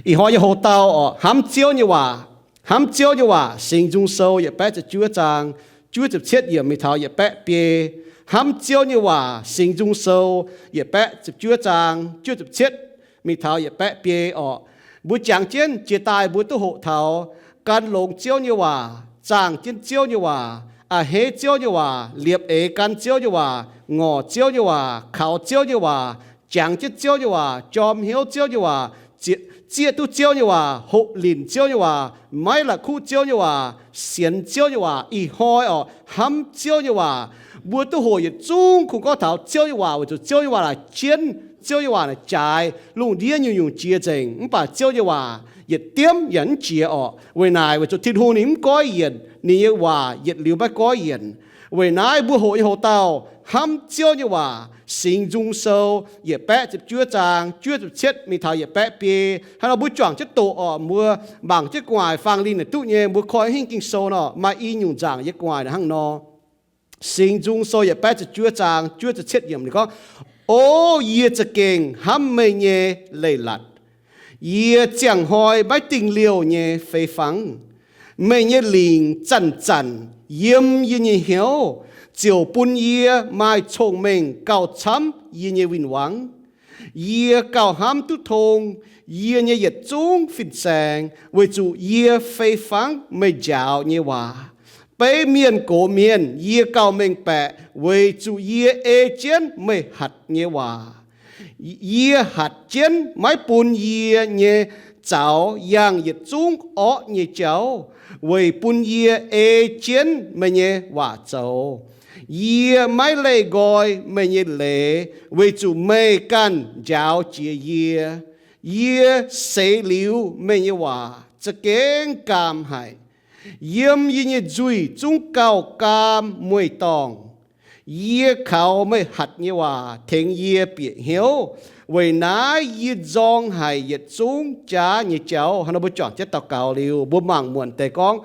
Ih hnoi nyei hoc-dauh orqc, hnamv Ziouv nyei waac. Hnamv Ziouv nyei waac, Singx Nzung Sou yietc baeqv ziepc juov zaang juov ziepc cietv yiemc mingh taux yietc baeqv biei. Hnamv Ziouv nyei waac, Singx Nzung Sou yietc baeqv ziepc juov zaang juov ziepc cietv mingh taux yietc baeqv biei orqc. Mbuo jangx jienv jiex daaih mbuo duqv hoqc taux gan longx Ziouv nyei waac, zaangh jienv Ziouv nyei waac, a'hneiv Ziouv nyei waac, liepc eix gan Ziouv nyei waac, ngorc Ziouv nyei waac, kaux Ziouv nyei waac, jangx jienv Ziouv nyei waac, jorm hnyouv Ziouv nyei waac, zieqv, zieqv duqv Ziouv nyei waac, hoqc linc Ziouv nyei waac, maiv la'kuqv Ziouv nyei waac, sienx Ziouv nyei waac. Ih hnoi orqc, hnamv Ziouv nyei waac. Mbuo duqv hoqc yietc zungv kungx gorngv taux Ziouv nyei waac, weic zuqc Ziouv nyei waac naaic jienv, Ziouv nyei waac naaic jaaix lungh ndiev nyungc-nyungc jiex nzengc. Mv baac Ziouv nyei waac yietc diemv yaac mv jiex orqc. Weic naaic weic zuqc Tin-Hungh ninh mv goiv yienc, ninh nyei waac yietc liuz maiv goiv yienc. Weic naaiv mbuo hoqc nyei hoc-dauh hnamv Ziouv nyei waac. Singx Nzung Sou yietc baeqv ziepc juov zaang juov ziepc cietv mingh taux yietc baeqv biei. Hnangv nor mbuo juangc jienv doqc orqc, mbuo mangc jienv gu'nguaaic faang lingh naaic duqv nyei, mbuo koi hingv Ging-Sou nor maaih i nyungc nzaangc yiem gu'nguaaic hnangv nor. Singx Nzung Sou yietc baeqv ziepc juov zaang juov ziepc cietv yiemc ninh gorngv, O yie za'gengh hnamv meih nyei leiz-latc, yie ziangh hnoi maiv dingh liouh nyei fei fangv. Meih nyei lingc zanc-zanc yiem yie nyei hnyouv, ziouc bun yie maaih cong-mengh gauh camv yie nyei win-wangv. Yie gauh hnamv duqv tong yie nyei yietc zungv fin-saeng, weic zuqc yie fei fangv meih njaaux nyei waac. Beiv mienh gox mienh yie gauh mengh baeqc, weic zuqc yie ei jienv meih hatc nyei waac. Yie hatc jienv maiv bun yie nyei zaux yangh yietc zungv orqv nyei jauv, weic bun yie ei jienv meih nyei waac zoux. Yie maiv leih nqoi meih nyei leiz, weic zuqc meih ganh njaaux jiex yie. Yie seix liuz meih nyei waac za'gengh gaam haic. Yiem yie nyei nzuih zungv gauh gaam mueiz-dorngh. Yie kaux meih hatc nyei waac tengx yie bieqc hnyouv. Weic naaiv yie nzorng haic yietc zungv jaav nyei jauv. Hnangv nor mbuo juangc jienv daux gaux liuz, mbuo mangc muonc deix gorngv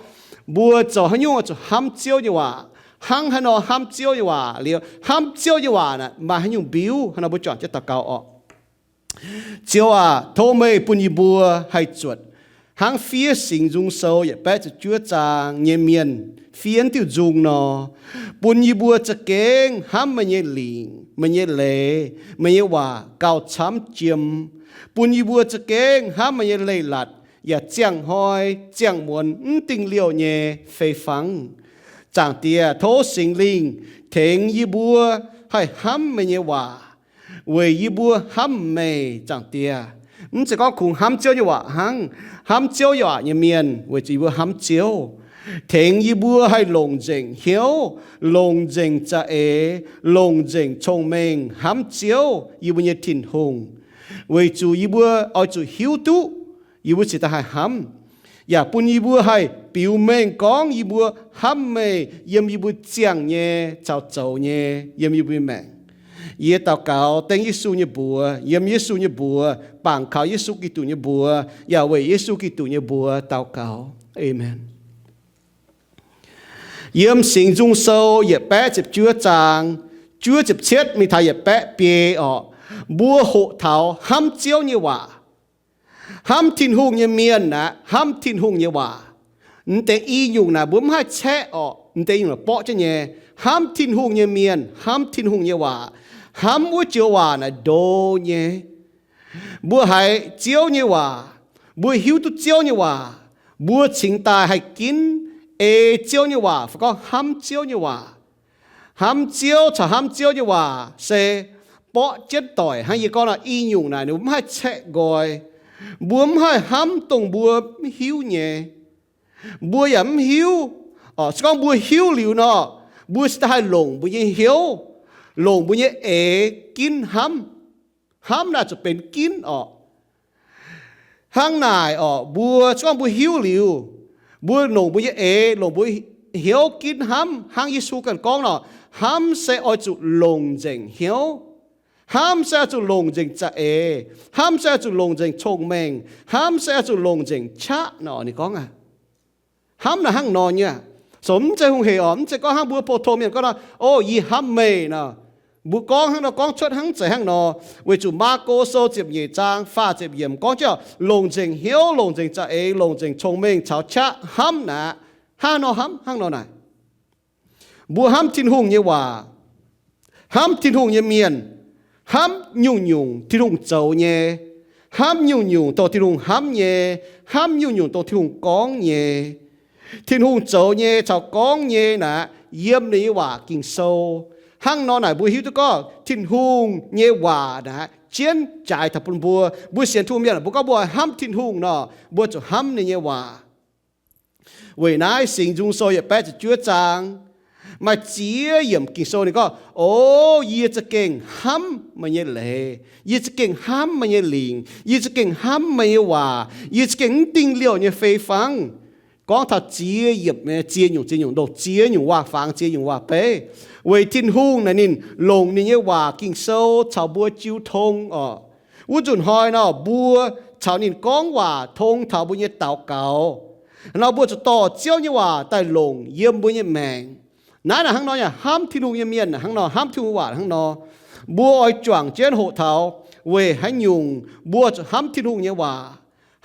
mbuo zoux haaix nyungc zuqc hnamv Ziouv nyei waac. Hnangv haaix nor hnamv Ziouv nyei waac liuz, hnamv Ziouv nyei waac naaic maaih haaix nyungc mbiuv? Hnangv nor mbuo juangc jienv daux gaux orqc. Ziouv aac, tov meih bun yie mbuo haih zuotc hnangv fiev Singx Nzung Sou yietc baeqv ziepc juov zaang nyei mienh fiev diuh nzung nor, bun yie mbuo za'gengh hnamv meih nyei lingc, meih nyei leiz, meih nyei waac gauh camv jiem. Bun yie mbuo za'gengh hnamv meih nyei leiz-latc yaac ziangh hnoi ziangh muonz mv dingh liouh nyei fei fangv. Zaangc Diex, tov Singx Lingh tengx yie mbuo haih hnamv meih nyei waac, weic yie mbuo hnamv meih, Zaangc Diex. Mv zeiz gorngv kungx hnamv Ziouv nyei waac hnangv. Hnamv Ziouv nyei waac nyei mienh, weic zuqc yie mbuo hnamv Ziouv. Tengx yie mbuo haih longc nzengc hnyouv, longc nzengc za'eix, longc nzengc cong-mengh hnamv Ziouv, yie mbuo nyei Tin-Hungh. Weic zuqc yie mbuo oix zuqc hiuv duqv yie mbuo cingx daaih haih hnamv, yaac bun yie mbuo haih biux mengh gorngv yie mbuo hnamv meih yiem yie mbuo ziangh nyei caux zoux nyei yiem yie mbuo nyei maengc. Yie daux gaux dengv Yesu nyei mbuox, yiem Yesu nyei mbuox, bangc kaux Yesu Giduc nyei mbuox, yaac weic Yesu Giduc nyei mbuox daux gaux. Aamen. Yiem Singx Nzung Sou yietc baeqv ziepc juov zaang, juov ziepc cietv mingh taux yietc baeqv biei orqc, mbuo hoqc taux hnamv Ziouv nyei waac. Hnamv Tin-Hungh nyei mienh aeqv, hnamv Tin-Hungh nyei waac. M'deix i nyungc naaic mbuo mv haih caeqv orqc, m'deix i nyungc naaic borqv jienv nyei. Hnamv Tin-Hungh nyei mienh hnamv Tin-Hungh nyei waac. Hnamv wuov joux waac naaic ndo nyei. Mbuo haiz Ziouv nyei waac, mbuo hiuv duqv Ziouv nyei waac, mbuo cingx daaih haih ginv ei Ziouv nyei waac fai gorngv hnamv Ziouv nyei waac. Hnamv Ziouv caux hnamv Ziouv nyei waac se borqv jienv doic hnangv yie gorngv nor, i nyungc naaic ninh mbuo mv haih caeqv nqoi. Mbuo mv haih hnamv dongh mbuo mv hiuv nyei. Mbuo yaac mv hiuv, se gorngv mbuo hiuv liuz nor, mbuo cingx daaih haih longc mbuo nyei hnyouv, longc mbuo nyei eix ginv hnamv. Hnamv naaic zuqc benx ginv orqc. Hnangv naaic orqc, mbuo se gorngv mbuo hiuv liuz, mbuo longc mbuo nyei eix, longc mbuo hnyouv ginv hnamv hnangv Yesu ganh gorngv nor, hnamv se oix zuqc longc nzengc hnyouv. Hnamv se oix zuqc longc nzengc za'eix. Hnamv se oix zuqc longc nzengc cong-mengh. Hnamv se oix zuqc longc nzengc qaqv nor, ninh gorngv aqv. Hnamv naaic hnangv nor nyei. So mv zeiz hungh hec orqc, mv zeiz gorngv hnangv mbuo pou-tong mienh gorngv nor, O, yie hnamv meih nor. Mbuo gorngv hnangv nor, gorngv cuotv hnangv zeiz hnangv nor, weic zuqc Maako Sou ziepc nyeic zaang faah ziepc yiemc gorngv jienv longc nzengc hnyouv, longc nzengc za'eix, longc nzengc cong-mengh caux qaqv hnamv naaic. Hnangv nor hnamv, hnangv nor naaic. Mbuo hnamv Tin-Hungh nyei waac, hnamv Tin-Hungh nyei mienh, hnamv nyungc-nyungc Tin-Hungh zoux nyei, hnamv nyungc-nyungc dongh Tin-Hungh hnamv nyei, hnamv nyungc-nyungc dongh Tin-Hungh gorngv nyei. Tin-Hungh zoux nyei caux gorngv nyei naaic, yiem ninh nyei waac Ging-Sou. Hnangv nor naaic mbuo hiuv duqv gorngv Tin-Hungh nyei waac naaic jienv jaaix taux bun mbuo. Mbuo sienx Tin-Hungh mienh, mbuo gorngv mbuo hnamv Tin-Hungh nor, mbuo zuqc hnamv ninh nyei waac. Weic naaiv Singx Nzung Sou yietc baeqv ziepc juov zaang maaih ziex yiemc Ging-Sou ninh gorngv, O, yie za'gengh hnamv meih nyei leiz, yie za'gengh hnamv meih nyei lingc, yie za'gengh hnamv meih nyei waac, yie za'gengh mv dingh liouh nyei fei fangv. Gorngv taux ziex yiemc, ziex nyungc, ziex nyungc, ndongc ziex nyungc waac-fangx, ziex nyungc waac-beiv. Weic Tin-Hungh naaic ninh longc ninh nyei waac Ging-Sou caux mbuo jiu tong oc. Wuov nzunc hnoi nor mbuo caux ninh gorngv waac tong taux mbuo nyei daux gaux. Nor mbuo zuqc dorh Ziouv nyei waac daaih longc yiem mbuo nyei maengc. Naaiv naaic hnangv nor yaac hnamv Tin-Hungh nyei mienh hnangv nor, hnamv Tin-Hungh waac hnangv nor. Mbuo oix juangc jienv hoqc taux weic haaix nyungc mbuo zuqc hnamv Tin-Hungh nyei waac.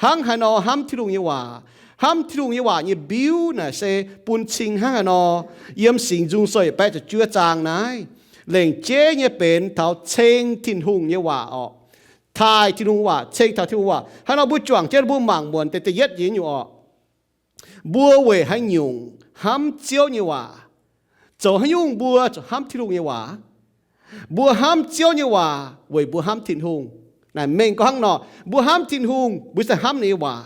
Hnangv haaix nor hnamv Tin-Hungh nyei waac? Hnamv Tin-Hungh nyei waac nyei mbiuv naaic se bun cing hnangv haaix nor? Yiem Singx Nzung Sou yietc baeqv ziepc juov zaang naaiv, lengc jeiv nyei benx taux ceng Tin-Hungh nyei waac orqc. Taaih Tin-Hungh waac, ceng taux Tin-Hungh waac. Haaix nor mbuo juangc jienv mbuo mangc muonc deix da'yietv nyungc orqc. Mbuo weic haaix nyungc hnamv Ziouv nyei waac? Zoux haaix nyungc mbuo zuqc hnamv Tin-Hungh nyei waac? Mbuo hnamv Ziouv nyei waac weic mbuo hnamv Tin-Hungh. Naaic mengh gorngv hnangv nor, mbuo hnamv Tin-Hungh, mbuo se hnamv ninh nyei waac.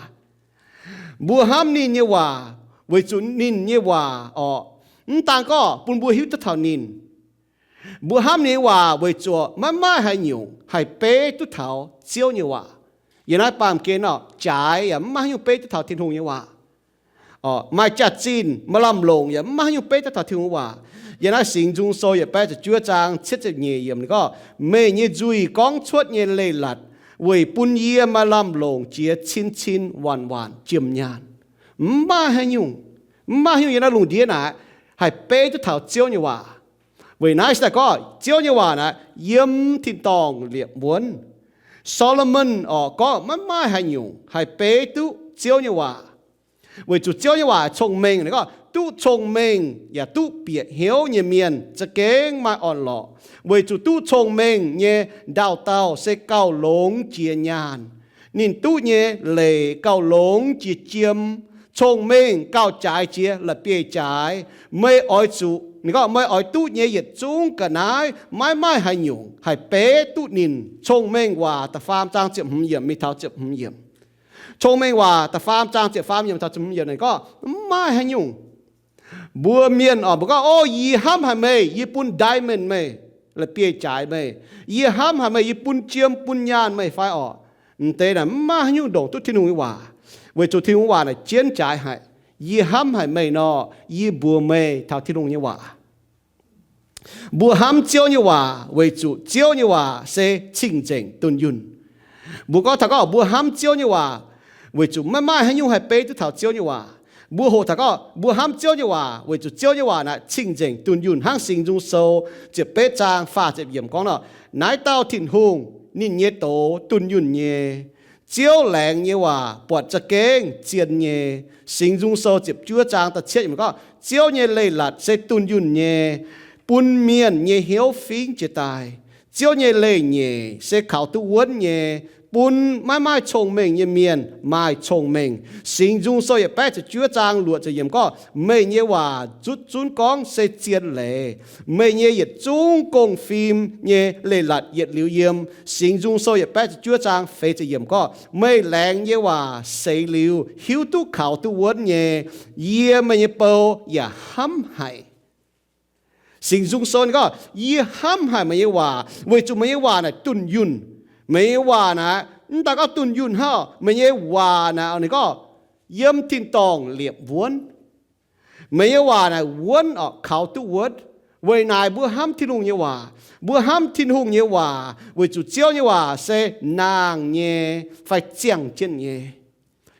Mbuo hnamv ninh nyei waac weic zuqc ninh nyei waac orqc, mv daan gorngv bun mbuo hiuv duqv taux ninh. Mbuo hnamv ninh nyei waac weic zuqc maiv maaih haaix nyungc haih beiv duqv taux Ziouv nyei waac. Yiem naaiv baamh gen orqc, jaaix yaac mv maaih haaix nyungc beiv duqv taux Tin-Hungh nyei waac. Maaih jaax-zinh, maaih lamh longc yaac mv maaih haaix nyungc beiv duqv taux Tin-Hungh nyei waac. Yiem naaiv Singx Nzung Sou yietc baeqv ziepc juov zaang cietv ziepc nyeic yiemc ninh gorngv, Meih nyei nzuih gorngv cuotv nyei leiz-latc weic bun yie maaih lamh longc jiex cin-cin waanc-waanc jiem nyaanh. Mv maaih haaix nyungc, mv maaih haaix nyungc yiem naaiv lungh ndiev naaic haih beiv duqv taux Ziouv nyei waac. Weic naaiv se daaih gorngv Ziouv nyei waac naaic yiem tin-dorngh liepc wuonv. Solomon orqc gorngv maiv maaih haaix nyungc haih beiv duqv Ziouv nyei waac. Weic zuqc Ziouv nyei waac cong-mengh, ninh gorngv duqv cong-mengh yaac duqv bieqc hnyouv nyei mienh za'gengh maaih orn-lorqc, weic zuqc duqv cong-mengh nyei ndaauh dauh se gauh longx jiex nyaanh. Ninh duqv nyei leic gauh longx jiex jiem, cong-mengh gauh jaaix jiex la'bieiv-jaaix. Meih oix zuqc, ninh gorngv meih oix duqv nyei yietc zungv ga'naaiv maiv maaih haaix nyungc haih beiv duqv ninh. Cong-mengh Waac da'faam zaang ziepc hmz yiemc mingh taux ziepc hmz yiemc. Cong-mengh Waac da'faam zaang ziepc faam yiemc taux ziepc hmz yiemc ninh gorngv mv maaih haaix nyungc. Mbuo mienh orqc, mbuo gorngv, O, yie hnamv haic meih, yie bun diamond meih, la'bieiv-jaaix meih. Yie hnamv haic meih, yie bun jiem bun nyaanh meih fai orqc? M'deix naaic mv maaih haaix nyungc ndongc duqv Tin-Hungh nyei waac, weic zuqc Tin-Hungh waac naaic jienv jaaix haic. Yie hnamv haic meih nor, yie mbuox meih taux Tin-Hungh nyei waac. Mbuo hnamv Ziouv nyei waac weic zuqc Ziouv nyei waac se cing-nzengc dunh yunh. Mbuo gorngv taux gorngv mbuo hnamv Ziouv nyei waac weic zuqc maiv maaih haaix nyungc haih beiv duqv taux Ziouv nyei waac. Mbuo hoqc taux gorngv mbuo hnamv Ziouv nyei waac weic zuqc Ziouv nyei waac naaic cing-nzengc dunh yunh, hnangv Singx Nzung Sou ziepc betv zaang faah ziepc yiemc gorngv nor, Naaiv dauh Tin-Hungh, ninh nyei doz dunh yunh nyei. Ziouv laengz nyei waac buatc za'gengh zien nyei. Singx Nzung Sou ziepc juov zaang da'cietv yiemc gorngv, Ziouv nyei leiz-latc se dunh yunh nyei, bun mienh nyei hnyouv fingx jiez daaih. Ziouv nyei leiz-nyeic se kaux duqv wuonv nyei, bun maiv maaih cong-mengh nyei mienh maaih cong-mengh. Singx Nzung Sou yietc baeqv ziepc juov zaang luoqc ziepc yiemc gorngv, Meih nyei waac zutv zunv gorngv se zien leiz. Meih nyei yietc zungv gong-fim nyei leiz-latc yietc liuz yiem. Singx Nzung Sou yietc baeqv ziepc juov zaang feix ziepc yiemc gorngv, Meih laengz nyei waac seix liuz hiuv duqv kaux duqv wuonv nyei. Yie, meih nyei bou, yaac hnamv haic. Singx Nzung Sou ninh gorngv, Yie hnamv haic meih nyei waac, weic zuqc meih nyei waac naaic dunh yunh. Meih nyei waac naaic mv daan gorngv dunh yunh hnangv, meih nyei waac naaic, ninh gorngv, yiem tin-dorngh liepc wuonv. Meih nyei waac naaic wuonv orqc, kaux duqv wuonv. Weic naaic mbuo hnamv Tin-Hungh nyei waac. Mbuo hnamv Tin-Hungh nyei waac weic zuqc Ziouv nyei waac se nangh nyei fai ziangh jienv nyei.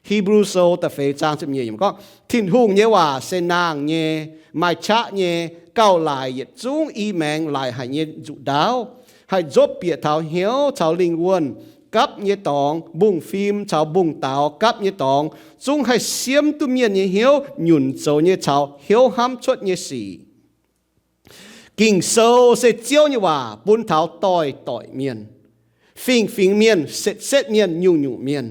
Hipv^lu Sou da'feix zaang ziepc nyeic yiemc gorngv, Tin-Hungh nyei waac se naang nyei, maaih qaqv nyei, gauh laaic yietc zungv i maengx laaic haic nyei nzuqc ndaauv, haih nzopv bieqc taux hnyouv caux lingh wuonh gapv nyei dorngx, mbungv-fim caux mbungv-daaux gapv nyei dorngx, zungv haih siemv duqv mienh nyei hnyouv nyunc zoux nyei caux hnyouv hnamv cuotv nyei sic. Ging-Sou se Ziouv nyei waac bun taux doix-doic mienh, fingx-fingx mienh, setv-setv mienh, nyungc-nyungc mienh.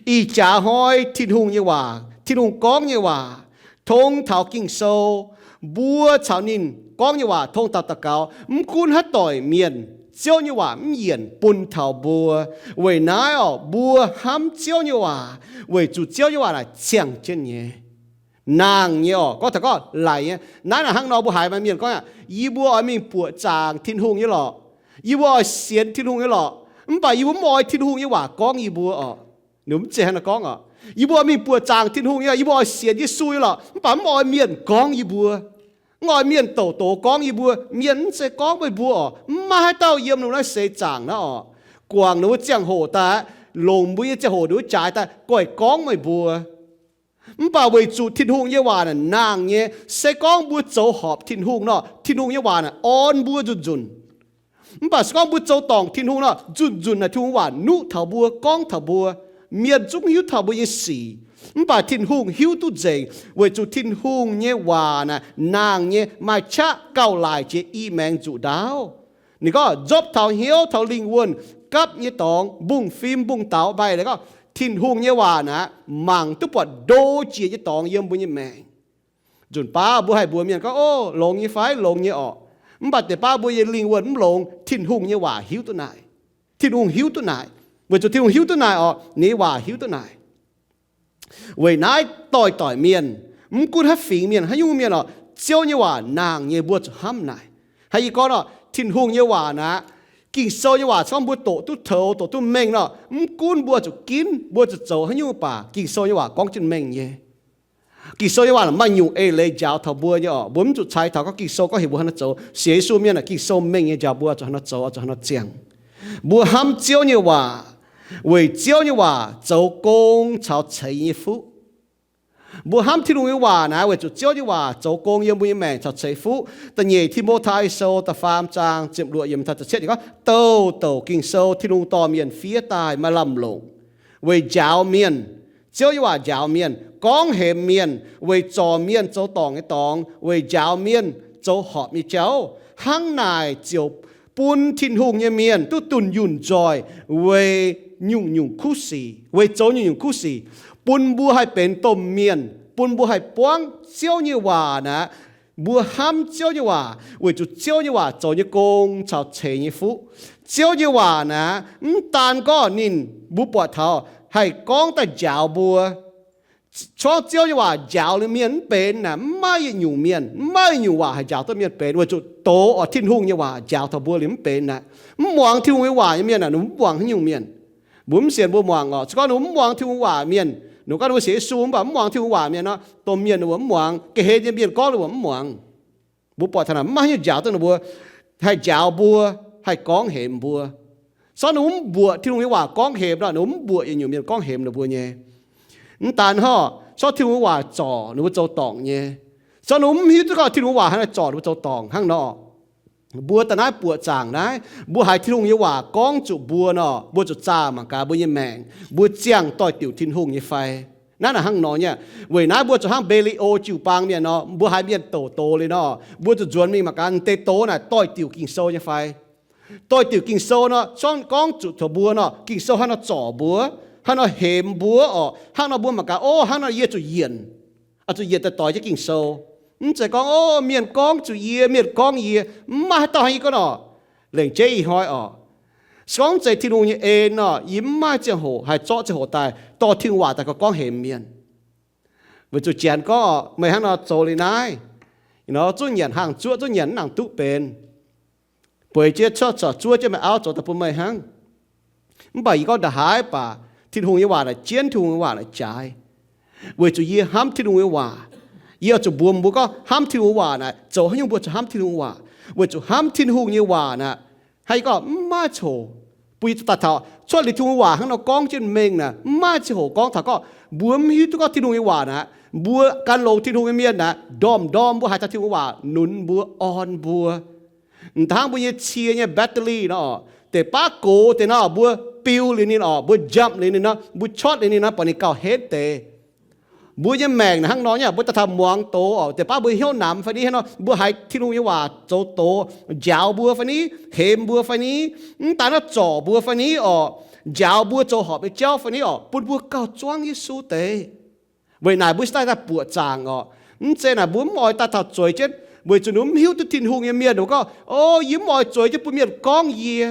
Ih jaax hnoi Tin-Hungh nyei waac, Tin-Hungh gorngv nyei waac, tong taux Ging-Sou, mbuo caux ninh gorngv nyei waac, tong taux daux gaux, mv gunv haaix doic mienh, Ziouv nyei waac mv yienc bun taux mbuo. Weic naaiv orqc, mbuo hnamv Ziouv nyei waac, weic zuqc Ziouv nyei waac naaic ziangh jienv nyei, naang nyei orqc. Gorngv taux gorngv laic nyei. Naaiv naaic hnangv nor mbuo haiz maaih mienh gorngv aqv, yie mbuo oix mingh buoqc zaangc Tin-Hungh nyei lorqc. Yie mbuo oix sienx Tin-Hungh nyei lorqc. Mv baac yie mbuo mv oix Tin-Hungh nyei waac gorngv yie mbuo orqc. Ninh mv zeiz hnangv naaiv gorngv orqc. Yie mbuo oix mingh buoqc zaangc Tin-Hungh nyei, yie mbuo oix sienx Yesu nyei lorqc. Mv baac mv oix mienh gorngv yie mbuo. Mv oix mienh douc douc gorngv yie mbuo. Mienh mv zeiz gorngv meih mbuo orqc. Mv maaih haaix dauh yiem lungh naaiv seix zaangc naaiv orqc, guangc ninh mbuo ziangh hoc daaih, longc mbuo nyei ziangh hoc ninh mbuo jaaix daaih goiv gorngv meih mbuo. Mv baac weic zuqc Tin-Hungh nyei waac naaic naang nyei, se gorngv mbuo zoux horpc Tin-Hungh nor, Tin-Hungh nyei waac naaic orn mbuo nzunc nzunc. Mv baac se gorngv mbuo zoux dorngc Tin-Hungh nor, nzunc nzunc naaic Tin-Hungh waac nuqv taux mbuo, gorngv taux mbuo, mienh zungv hiuv taux mbuo nyei sic. Mv baac Tin-Hungh hiuv duqv nzengc, weic zuqc Tin-Hungh nyei waac naaic naang nyei, maaih qaqv, gauh laaic jiex i maengx nzuqc ndaauv. Ninh gorngv nzopv taux hnyouv taux lingh wuonh gapv nyei dorngx, mbungv-fim mbungv-daaux mbaih. Ninh gorngv Tin-Hungh nyei waac naaic mangc duqv buatc ndo jiex nyei dorngx yiem mbuo nyei maengc. Nzunc baav mbuo haih mbuox mienh gorngv, O, longx nyei fai? Longx nyei orqc. Mv baac deix baav mbuo nyei lingh wuonh mv longx. Tin-Hungh nyei waac hiuv duqv naaic. Tin-Hungh hiuv duqv naaic. Weic zuqc Tin-Hungh hiuv duqv naaic orqc, ninh nyei waac hiuv duqv naaic. Weic naaiv doix-doix mienh, mv gunv haaix fingx mienh, haaix nyungc mienh orqc, Ziouv nyei waac naang nyei, mbuo zuqc hnamv naaic. Hnangv yie gorngv orqc, Tin-Hungh nyei waac naaic, Ging-Sou nyei waac, se gorngv mbuo doqc duqv toux, doqc duqv mengh nor, mv gunv mbuo zuqc ginv, mbuo zuqc zoux haaix nyungc baac Ging-Sou nyei waac gorngv jienv mengh nyei. Ging-Sou nyei waac maaih nyungc eix leiz njaaux taux mbuo nyei orqc. Mbuo mv zuqc cai taux gorngv Ging-Sou gorngv heuc mbuo haaix nor zoux. Sienx Yesu mienh aah, Ging-Sou mengh nyei njaaux mbuo zuqc haaix nor zoux, zuqc haaix nor ziangh. Mbuo hnamv Ziouv nyei waac, weic Ziouv nyei waac zoux gong caux ceix nyei fuqv. Mbuo hnamv Tin-Hungh nyei waac naaic, weic zuqc Ziouv nyei waac zoux gong yiem mbuo nyei maengc caux ceix fuqv. Da'nyeic Ti^mo^tai Sou da'faam zaang ziepc luoqc yiemc taux ziepc cietv gorngv, Douc douc Ging-Sou Tin-Hungh dorh mienh fiev daaih maaih lamh longc, weic njaaux mienh. Ziouv nyei waac njaaux mienh, gorngv hemx mienh, weic zorc mienh zoux dorngc nyei dorngx, weic njaaux mienh zoux horpc nyei jauv. Hnangv naaic ziouc bun Tin-Hungh nyei mienh duqv dunh yunh nzoih weic nyungc-nyungc kuv sic, weic zoux nyungc-nyungc kuv sic, bun mbuo haih benx domh mienh, bun mbuo haih buangv Ziouv nyei waac naaic. Mbuo hnamv Ziouv nyei waac weic zuqc Ziouv nyei waac zoux nyei gong caux ceix nyei fuqv. Ziouv nyei waac naaic mv daan gorngv ninh, mbuo buatc taux, haih gorngv daaih njaaux mbuo. Gorngv Ziouv nyei waac njaaux liuz mienh mv benx naaic, mv maaih yietc nyungc mienh, mv maaih yietc nyungc waac haih njaaux duqv mienh benx, weic zuqc doz oix Tin-Hungh nyei waac njaaux taux mbuo liuz mv benx naaic. Mv muangx Tin-Hungh nyei waac nyei mienh naaic, ninh mbuo mv muangx haaix nyungc mienh. Mbuo mv sienx mbuo muangx orqc. Se gorngv ninh mbuo mv muangx Tin-Hungh waac mienh, ninh mbuo gorngv ninh mbuo sienx Yesu mv baac mv muangx Tin-Hungh waac mienh nor, domh mienh ninh mbuo mv muangx, ga'hlen nyei mienh gorngv ninh mbuo mv muangx. Mbuo buatc taux naaic mv maaih haaix nyungc njaaux duqv ninh mbuo, haih njaaux mbuo, haih gorngv hemx mbuo. Se gorngv ninh mbuo mv mbuoqc Tin-Hungh nyei waac gorngv hemx nor, ninh mbuo mv mbuoqc yietc nyungc mienh gorngv hemx ninh mbuo nyei. Mv daan hnangv, se gorngv Tin-Hungh nyei waac zorc ninh mbuo zoux dorngc nyei. Se gorngv ninh mbuo mv hiuv duqv gorngv Tin-Hungh nyei waac hnangv naaiv zorc ninh mbuo zoux dorngc hnangv nor, mbuo daaih naaiv buoqc zaangc naaiv, mbuo haiz Tin-Hungh nyei waac gorngv zuqc mbuo nor, mbuo zuqc zaah mangc gaax mbuo nyei maengc, mbuo ziangh doix-diuc Tin-Hungh nyei fai. Naaiv naaic hnangv nor nyei. Weic naaiv mbuo zuqc hnangv Mbe^li^o jiu-baang mienh nor, mbuo haiz mienh douc doz liuz nor, mbuo zuqc nzuonx mingh mangc gaax deix doz naaic doix-diuc Ging-Sou nyei fai. Doix-diuc Ging-Sou nor, gorngv zuqc taux mbuo nor, Ging-Sou hnangv nor zorc mbuo, hnangv nor hemx mbuo orqc. Hnangv nor mbuo mangc gaax, o, hnangv nor yie zuqc yienc, zuqc yienc daaih doix jienv Ging-Sou. Mv zeiz gorngv, o, mienh gorngv zuqc yie, mienh gorngv yie, mv maaih haaix dauh hnangv yie gorngv nor. Lengc jeiv ih hnoi orqc, se gorngv mv zeiz Tin-Hungh nyei en nor, yie mv maaih ziangh hoc haih zorqv ziangh hoc daaih dorh Tin-Hungh waac daaih gorngv hemx mienh. Weic zuqc Janx gorngv, meih hnangv nor zoux liuz naaiv, nor zungv nyanc hnaangx zuov, zungv nyanc mv nangc duqv benx. Bueix jienv cuotv corc zuov jienv meih auv zoux daaih bun meih hnangv. Mv baac yie gorngv ndongc haaix baac Tin-Hungh nyei waac naaic jienv, Tin-Hungh nyei waac naaic jaaix. Weic zuqc yie hnamv Tin-Hungh nyei waac, yie oix zuqc mbuox mbuo gorngv hnamv Tin-Hungh waac naaic zoux haaix nyungc mbuo zuqc hnamv Tin-Hungh waac. Weic zuqc hnamv Tin-Hungh nyei waac naaic, hnangv yie gorngv, mv maaih coc Bun yie zuqc daaih taux cuotv liuz Tin-Hungh nyei waac hnangv nor gorngv jienv mengh naaic, mv maaih ziangh hoc gorngv taux gorngv mbuo mv hiuv duqv gorngv Tin-Hungh nyei waac naaic, mbuo gan longx Tin-Hungh nyei mienh naaic, ndorm-ndorm mbuo haiz taux Tin-Hungh waac nunc mbuo, orn mbuo. M'daaih hnangv mbuo nyei cie nyei battery nor, deix baav gox deix nor, mbuo biu liuz ninh orqc, mbuo njapc liuz ninh nor, mbuo cortv liuz ninh nor, buatc ninh gauh henv deix. Mbuo nyei maengc naaic hnangv nor nyei, mbuo daaih taux muangx doz orqc, deix baav mbuo hnyouv namx fai ni hnangv nor, mbuo haiz Tin-Hungh nyei waac zoux doz njaaux mbuo fai ni, hemx mbuo fai ni, mv daaih nor zorc mbuo fai ni orqc, njaaux mbuo zoux horpc nyei jauv fai ni orqc, bun mbuo gauh zuangv Yesu deix. Weic naaic mbuo se daaih daaih buoqc zaangc orqc. Mv zeiz naaic mbuo mv oix daaih taux zueiz jienv weic zuqc ninh mv hiuv duqv Tin-Hungh nyei mienh gorngv, O, yie mv oix zueiz jienv bun mienh gorngv yie.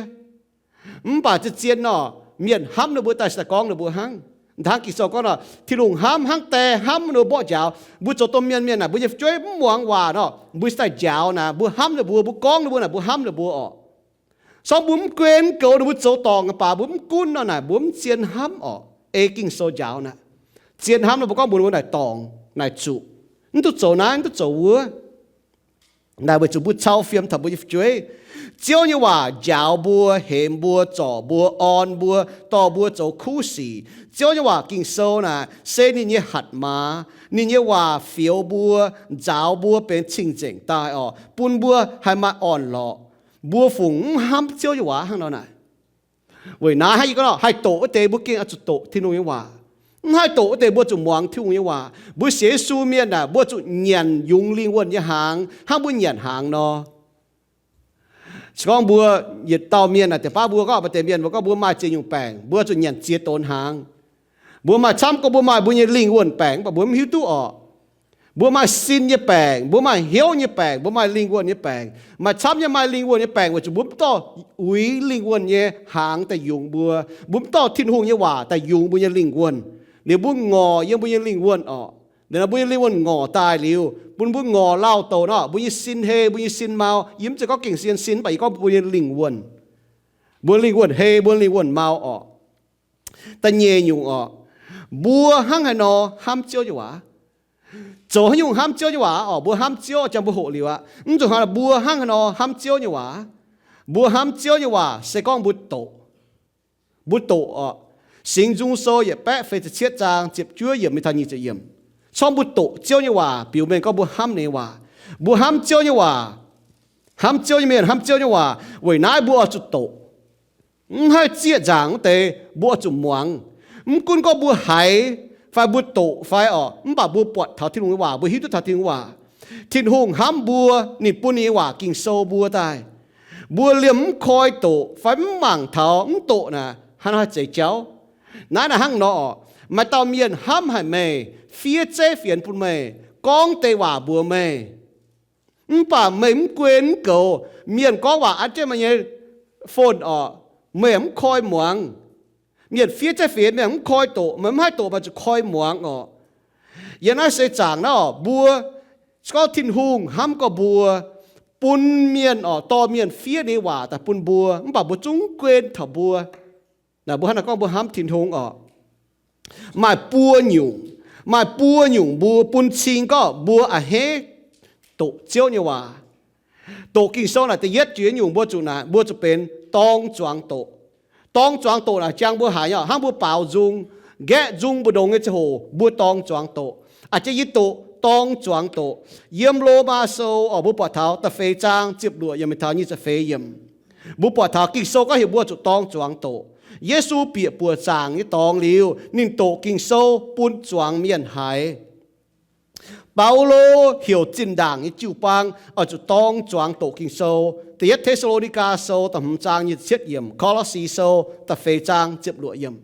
Mv baac zien-zien nor, mienh hnamv ninh mbuo daaih se daaih gorngv ninh mbuo hnangv. Hnangv Ging-Sou gorngv nor, Tin-Hungh hnamv hnangv die hnamv ninh mbuo mborqv njaaux. Mbuo zoux domh mienh mienh naaic, mbuo nyei fu'jueiv mv muangx waac nor, mbuo se daaih njaaux naaic, mbuo hnamv ninh mbuo, mbuo gorngv ninh mbuo naaic, mbuo hnamv ninh mbuo orqc. Sorng mbuo mv gunv goux ninh mbuo zoux dorngc baac mbuo mv gunv nor naaic, mbuo mv zien hnamv orqc. Ei Ging-Sou njaaux naaic, zien hnamv nor mbuo gorngv mbuox ninh mbuo naaic dorngc, naaic zuqc, mv duqv zoux naaiv, mv duqv zoux wuov. Naaic weic zuqc mbuo cau fiem taux mbuo nyei fu'jueiv. Ziouv nyei waac njaaux mbuo, hemx mbuo, zorc mbuo, orn mbuo, dorh mbuo zoux kuv sic. Ziouv nyei waac Ging-Sou naaic se ninh nyei hatc maaz, ninh nyei waac fioux mbuo, nzaaux mbuo benx cing-nzengc daaih orqc, bun mbuo haih maaih orn-lorqc. Mbuo fungc mv hnamv Ziouv nyei waac hnangv nor naaic. Weic naaiv hnangv yie gorngv nor, haih doqc wuov deix mbuo gengh oix zuqc doqc Tin-Hungh nyei waac. Mv haih doqc wuov deix mbuo zuqc muangx Tin-Hungh nyei waac. Mbuo sienx Yesu mienh naaic, mbuo zuqc nyanc yungz lingh wuonh nyei hnaangx hnangv mbuo nyanc hnaangx nor. Se gorngv mbuo yietc dauh mienh naaic, deix baav mbuo gorngv maaih deix mienh mbuo gorngv mbuo maaih ziex nyungc baengc, mbuo zuqc nyanc ziex donx hnaangx. Mbuo maaih camv gorngv mbuo maaih mbuo nyei lingh wuonh baengc, mv baac mbuo mv hiuv duqv orqc. Mbuo maaih sin nyei baengc, mbuo maaih hnyouv nyei baengc, mbuo maaih lingh wuonh nyei baengc. Maaih camv nyei maaih lingh wuonh nyei baengc weic zuqc mbuo mv dorh uix lingh wuonh nyei hnaangx daaih yungz mbuo. Mbuo mv dorh Tin-Hungh nyei waac daaih yungz mbuo nyei lingh wuonh. Liuz mbuo ngorc yiem mbuo nyei lingh wuonh orqc. Liuz nor mbuo nyei lingh wuonh ngorc daaih liuz, bun mbuo ngorc lauh douc nor, mbuo nyei sin hei, mbuo nyei sin mau. Yie mv zeiz gorngv gengh sin, sin, mv baac yie gorngv mbuo nyei lingh wuonh. Mbuo lingh wuonh hei, mbuo lingh wuonh mau orqc. Da'nyeic nyungc orqc, mbuo hnangv haaix nor hnamv Ziouv nyei waac? Zoux haaix nyungc hnamv Ziouv nyei waac orqc? Mbuo hnamv Ziouv jangx mbuo hoqc liuz aqv. Mv zuqc hnangv, mbuo hnangv haaix nor hnamv Ziouv nyei waac? Mbuo hnamv Ziouv nyei waac se gorngv mbuo doqc. Mbuo doqc orqc. Singx Nzung Sou yietc baeqv feix ziepc cietv zaang ziepc juov yiemc mingh taux nyic ziepc yiemc. Corc mbuo doqc Ziouv nyei waac biux mengh gorngv mbuo hnamv ninh nyei waac. Mbuo hnamv Ziouv nyei waac. Hnamv Ziouv nyei mienh hnamv Ziouv nyei waac. Weic naaiv mbuo oix zuqc doqc. Mv haih zieqv nzaangc wuov deix mbuo oix zuqc muangx. Mv gunv gorngv mbuo haiz fai mbuo doqc fai orqc, mv baac mbuo buatc taux Tin-Hungh nyei waac, mbuo hiuv duqv taux Tin-Hungh waac. Tin-Hungh hnamv mbuo, ninh bun ninh nyei waac Ging-Sou mbuo daaih. Mbuo liemh mv koi doqc fai mv mangc taux mv doqc naaic, haaix nor haih zeix jauv? Naaiv naaic hnangv nor orqc, maaih dauh mienh hnamv haic meih, fiev zeiv fienx bun meih, gorngv deix waac mbuox meih, mv baac meih mv guen mv goux. Mienh gorngv waac an jienv meih nyei phone orqc, meih mv koi muangx. Mienh fiev zeiv fienx meih mv koi doqc, meih mv haih doqc, meih zuqc koi muangx orqc. Yiem naaiv seix zaangc naaiv orqc, mbuo se gorngv Tin-Hungh hnamv gorx mbuo, bun mienh orqc, dorh mienh fiev ninh nyei waac daaih bun mbuo, mv baac mbuo zungv mv guen taux mbuo. Naaic mbuo hnangv naaic gorngv mbuo hnamv Tin-Hungh orqc. Maaih buo nyungc, maaih buo nyungc mbuo bun cing gorngv mbuo a'hneiv doqc Ziouv nyei waac. Doqc Ging-Sou naaic da'yietv jiex nyungc mbuo zuqc naaic, mbuo zuqc benx dorng zuangx doqc. Dorng zuangx doqc naaic jangx mbuo haaix nyungc? Hnangv mbuo baaux nzung, nqaeqv nzung mbu'ndongx nyei ziangh hoc mbuo dorng zuangx doqc. A'jang yie doqc dorng zuangx doqc. Yiem Lomaa Sou orqc, mbuo buatc taux da'feix zaang ziepc luoqc yiemc mingh taux nyic ziepc feix yiemc. Mbuo buatc taux Ging-Sou gorngv heuc mbuo zuqc dorng zuangx doqc. Yesu bieqc buoc zaangc nyei dorngx liuz, ninh doqc Ging-Sou bun zuangx mienh haiz. Baulo heuc zinh ndaangc nyei jiu-baang oix zuqc dorng zuangx doqc Ging-Sou. Da'yietv Te^saa^lo^ni^gaa Sou da'hmz zaang nyic ziepc cietv yiemc, Ko^lo^si Sou da'feix zaang ziepc luoqc yiemc.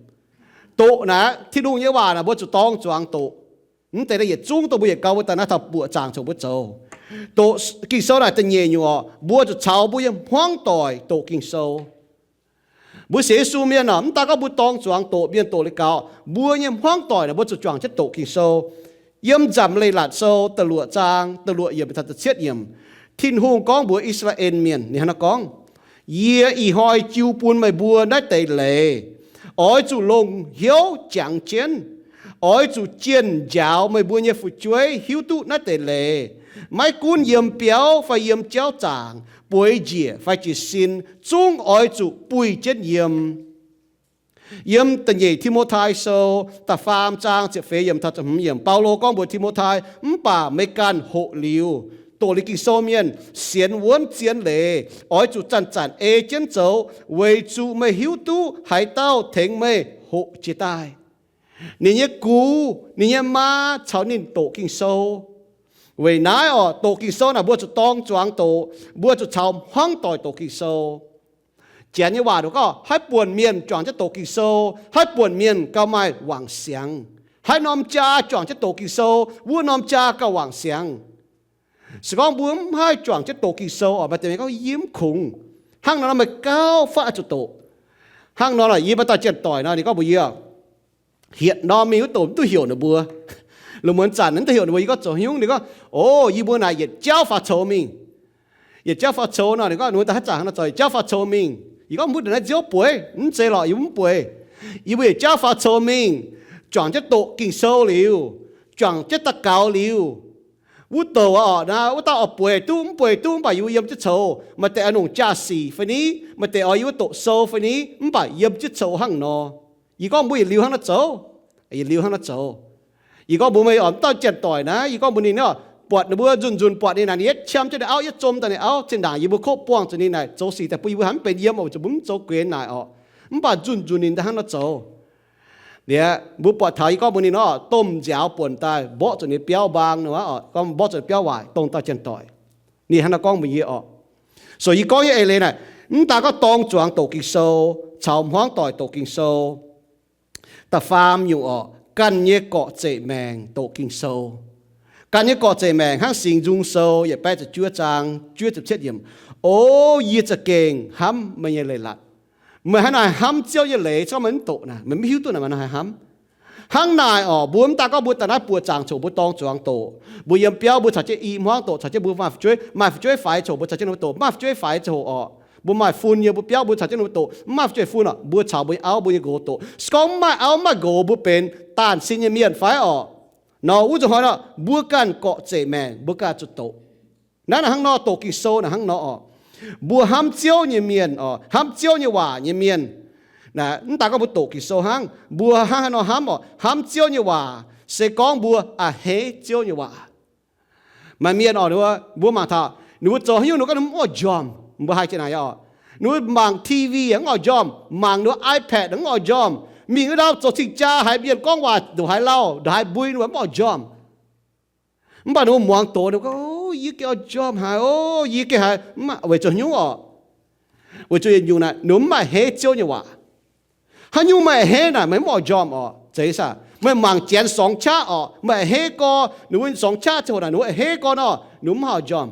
Doqc naaic, Tin-Hungh nyei waac naaic mbuo zuqc dorng zuangx doqc. Mv deix naaiv yietc zungv dongh mbuo yietc gau mbuo daaih naaiv taux buoqc zaangc congx mbuo zoux. Doqc Ging-Sou naaic da'nyeic nyungc orqc, mbuo zuqc caux mbuo nyei hmuangv doic doqc Ging-Sou. Mbuo sienx Yesu mienh orqc, mv daan gorngv mbuo dorng zuangx doqc mienh doqc liuz gaux, mbuo nyei hmuangv doic naaic mbuo zuqc juangc jienv doqc Ging-Sou. Yiem Nzamc Leiz-Latc Sou da'luoqc zaang da'luoqc yiemc taux da'cietv yiemc, Tin-Hungh gorngv mbuox I^saa^laa^en Mienh, ninh hnangv naaiv gorngv, Yie ih hnoi jiu bun meih mbuo naaiv deix leiz. Oix zuqc longc hnyouv jangx jienv. Oix zuqc jienh njaaux meih mbuo nyei fu'jueiv hiuv duqv naaiv deix leiz. Maiv gunv yiem biauv fai yiem jauv zaangc, bueix njiec fai jiez sin, zungv oix zuqc buih jienv yiem. Yiem da'nyeic Ti^mo^tai Sou da'faam zaang ziepc feix yiemc taux ziepc hmz yiemc, Baulo gorngv mbuox Ti^mo^tai, mv baac meih ganh hoqc liuz, doqc liuz Ging-Sou mienh, sienx wuonv zien leiz, oix zuqc zanc-zanc ei jienv zoux, weic zuqc meih hiuv duqv haaix dauh tengx meih hoqc jiex daaih. Ninh nyei gux, ninh nyei maa caux ninh doqc Ging-Sou. Weic naaiv oc, doqc Ging-Sou naaic mbuo zuqc dorng zuangx doqc, mbuo zuqc caux hmuangv doic doqc Ging-Sou. Janx nyei waac ninh gorngv, haaix buonc mienh juangc jienv doqc Ging-Sou, haaix buonc mienh gauh maaih wangc siangx. Haaix norm jaa juangc jienv doqc Ging-Sou, wuov norm jaa gauh wangc siangx. Se gorngv mbuo mv haih juangc jienv doqc Ging-Sou oc, maaih deix mienh gorngv, yie mv kungx. Hnangv nor nor meih gauh faqv zuqc doqc. Hnangv nor nor yie maaih dauh janx-doic nor, ninh gorngv mbuox yie, hietc norm mingh wuov doqc mv duqv heuc ninh mbuo. Lungh muonz zanc mv duqv heuc ninh mbuo, yie gorngv zoux haaix nyungc? Ninh gorngv, o, yie mbuo naaic yietc jauv faaux coux mingh. Yietc jauv faaux coux nor, ninh gorngv, ninh mbuo daaih haaix zanc hnangv nor zoux, yietc jauv faaux coux mingh. Yie gorngv, mv baac naaiv nziouv bueix, mv zeiz lorqc, yie mv bueix. Yie mbuo yietc jauv faaux coux mingh, juangc jienv doqc Ging-Sou liuz, juangc jienv daux gaux liuz, wuov douc oc, naaiv wuov dauh oix bueix duqv mv bueix duqv, mv baac yie mbuo yiem jienv coux. Maaih deix oix longc jaa-sic fai ni, maaih deix oix yie mbuo doqc sou fai ni, mv baac yiem jienv coux hnangv nor. Yie gorngv mbuo yietc liuz hnangv nor zoux. Yietc liuz hnangv nor zoux. Yie gorngv mbuox meih oc, mv dauh janx-doic naaiv, yie gorngv mbuox ninh oc, buatc ninh mbuo nzunc nzunc buatc ninh naaic, ninh yietv qam jienv ninh auv, yietv zom daaih ninh auv, zinh ndaangc yie mbuo kov buangh zuqc ninh naaic zoux sic daaih bun yie mbuo haiz mv benx yiem oc, weic zuqc mbuo mv zoux guenx naaic oc. Mv baac nzunc nzunc ninh daaih hnangv nor zoux. Liuz mbuo buatc taux yie gorngv mbuox ninh nor, domh nziaaux buonc daaih mborqv zuqc ninh biauv mbaang nor, gorngv mborqv zuqc biauv waaic, dongh dauh janx-doic. Ninh hnangv nor gorngv mbuox yie oc. So yie gorngv nyei eix leiz naaic, mv daaih gorngv dorng zuangx doqc Ging-Sou, caux hmuangv doic doqc Ging-Sou. Da'faam nyungc oc, ganh nyei gorqv-zeqc maengc doqc Ging-Sou. Ganh nyei gorqv-zeqc maengc hnangv Singx Nzung Sou yietc baeqv ziepc juov zaang juov ziepc cietv yiemc, O yie za'gengh hnamv meih nyei leiz-latc. Meih hnangv naaic hnamv Ziouv nyei leiz, se gorngv meih mv doqc naaic, meih mv hiuv duqv naaic meih hnangv haaix hnamv. Hnangv naaic oc, mbuo mv daaih gorngv mbuo daaih naaiv buoqc zaangc coc mbuo dorng zuangx doqc. Mbuo yiem biauv mbuo caux jienv i hmuangv doqc, caux jienv mbuo maaih fu'jueiv, maaih fu'jueiv faix coc mbuo caux jienv doqc, maaih fu'jueiv faix coc oc, mbuo maaih fun yiem mbuo biauv mbuo caux jienv doqc, mv maaih fu'jueiv fun oc, mbuo caux mbuo nyei auv mbuo nyei nqox doqc. Se gorngv mv maaih auv mv maaih nqox mbuo benx daanh sin nyei mienh fai oc, nor wuov zuqc hnoi nor mbuo ganh gorqv-zeqc maengc mbuo ganh zuqc doqc. Naaiv naaic hnangv nor, doqc Ging-Sou naaic hnangv nor oc. Mbuo hnamv Ziouv nyei mienh oc, hnamv Ziouv nyei waac nyei mienh, mv daaih gorngv mbuo doqc Ging-Sou hnangv, mbuo hnangv haaix nor hnamv oc? Hnamv Ziouv nyei waac se gorngv mbuo a'hneiv Ziouv nyei waac. Maaih mienh oc, mbuo mangc taux ninh mbuo zoux haaix nyungc ninh gorngv ninh mv oix njormh. Mbuo haih jiex naaic oc. Ninh mbuo mangc T V mv oix njormh, mangc ninh mbuo iPad mv oix njormh. Mingh wuov ndau zoux cing-jaa haiz mienh gorngv waac ndongc haaix lauh, ndongc haaix mbui ninh mbuo mv oix njormh. Mv baac ninh mbuo muangx doqc, ninh mbuo gorngv, Yie gengh oix njormh haic oc, yie gengh haiz, weic zuqc haaix nyungc oc? Weic zuqc yietc nyungc naaic ninh mbuo mv a'hneiv Ziouv nyei waac. Haaix nyungc meih a'hneiv naaic meih mv oix njormh oc. Zeiz saah? Meih mangc Janx sorngx qaqv oc, meih a'hneiv gorx, ninh mbuo sorngx qaqv ziangh hoc naaic ninh mbuo a'hneiv gorx nor, ninh mbuo mv haih oix njormh.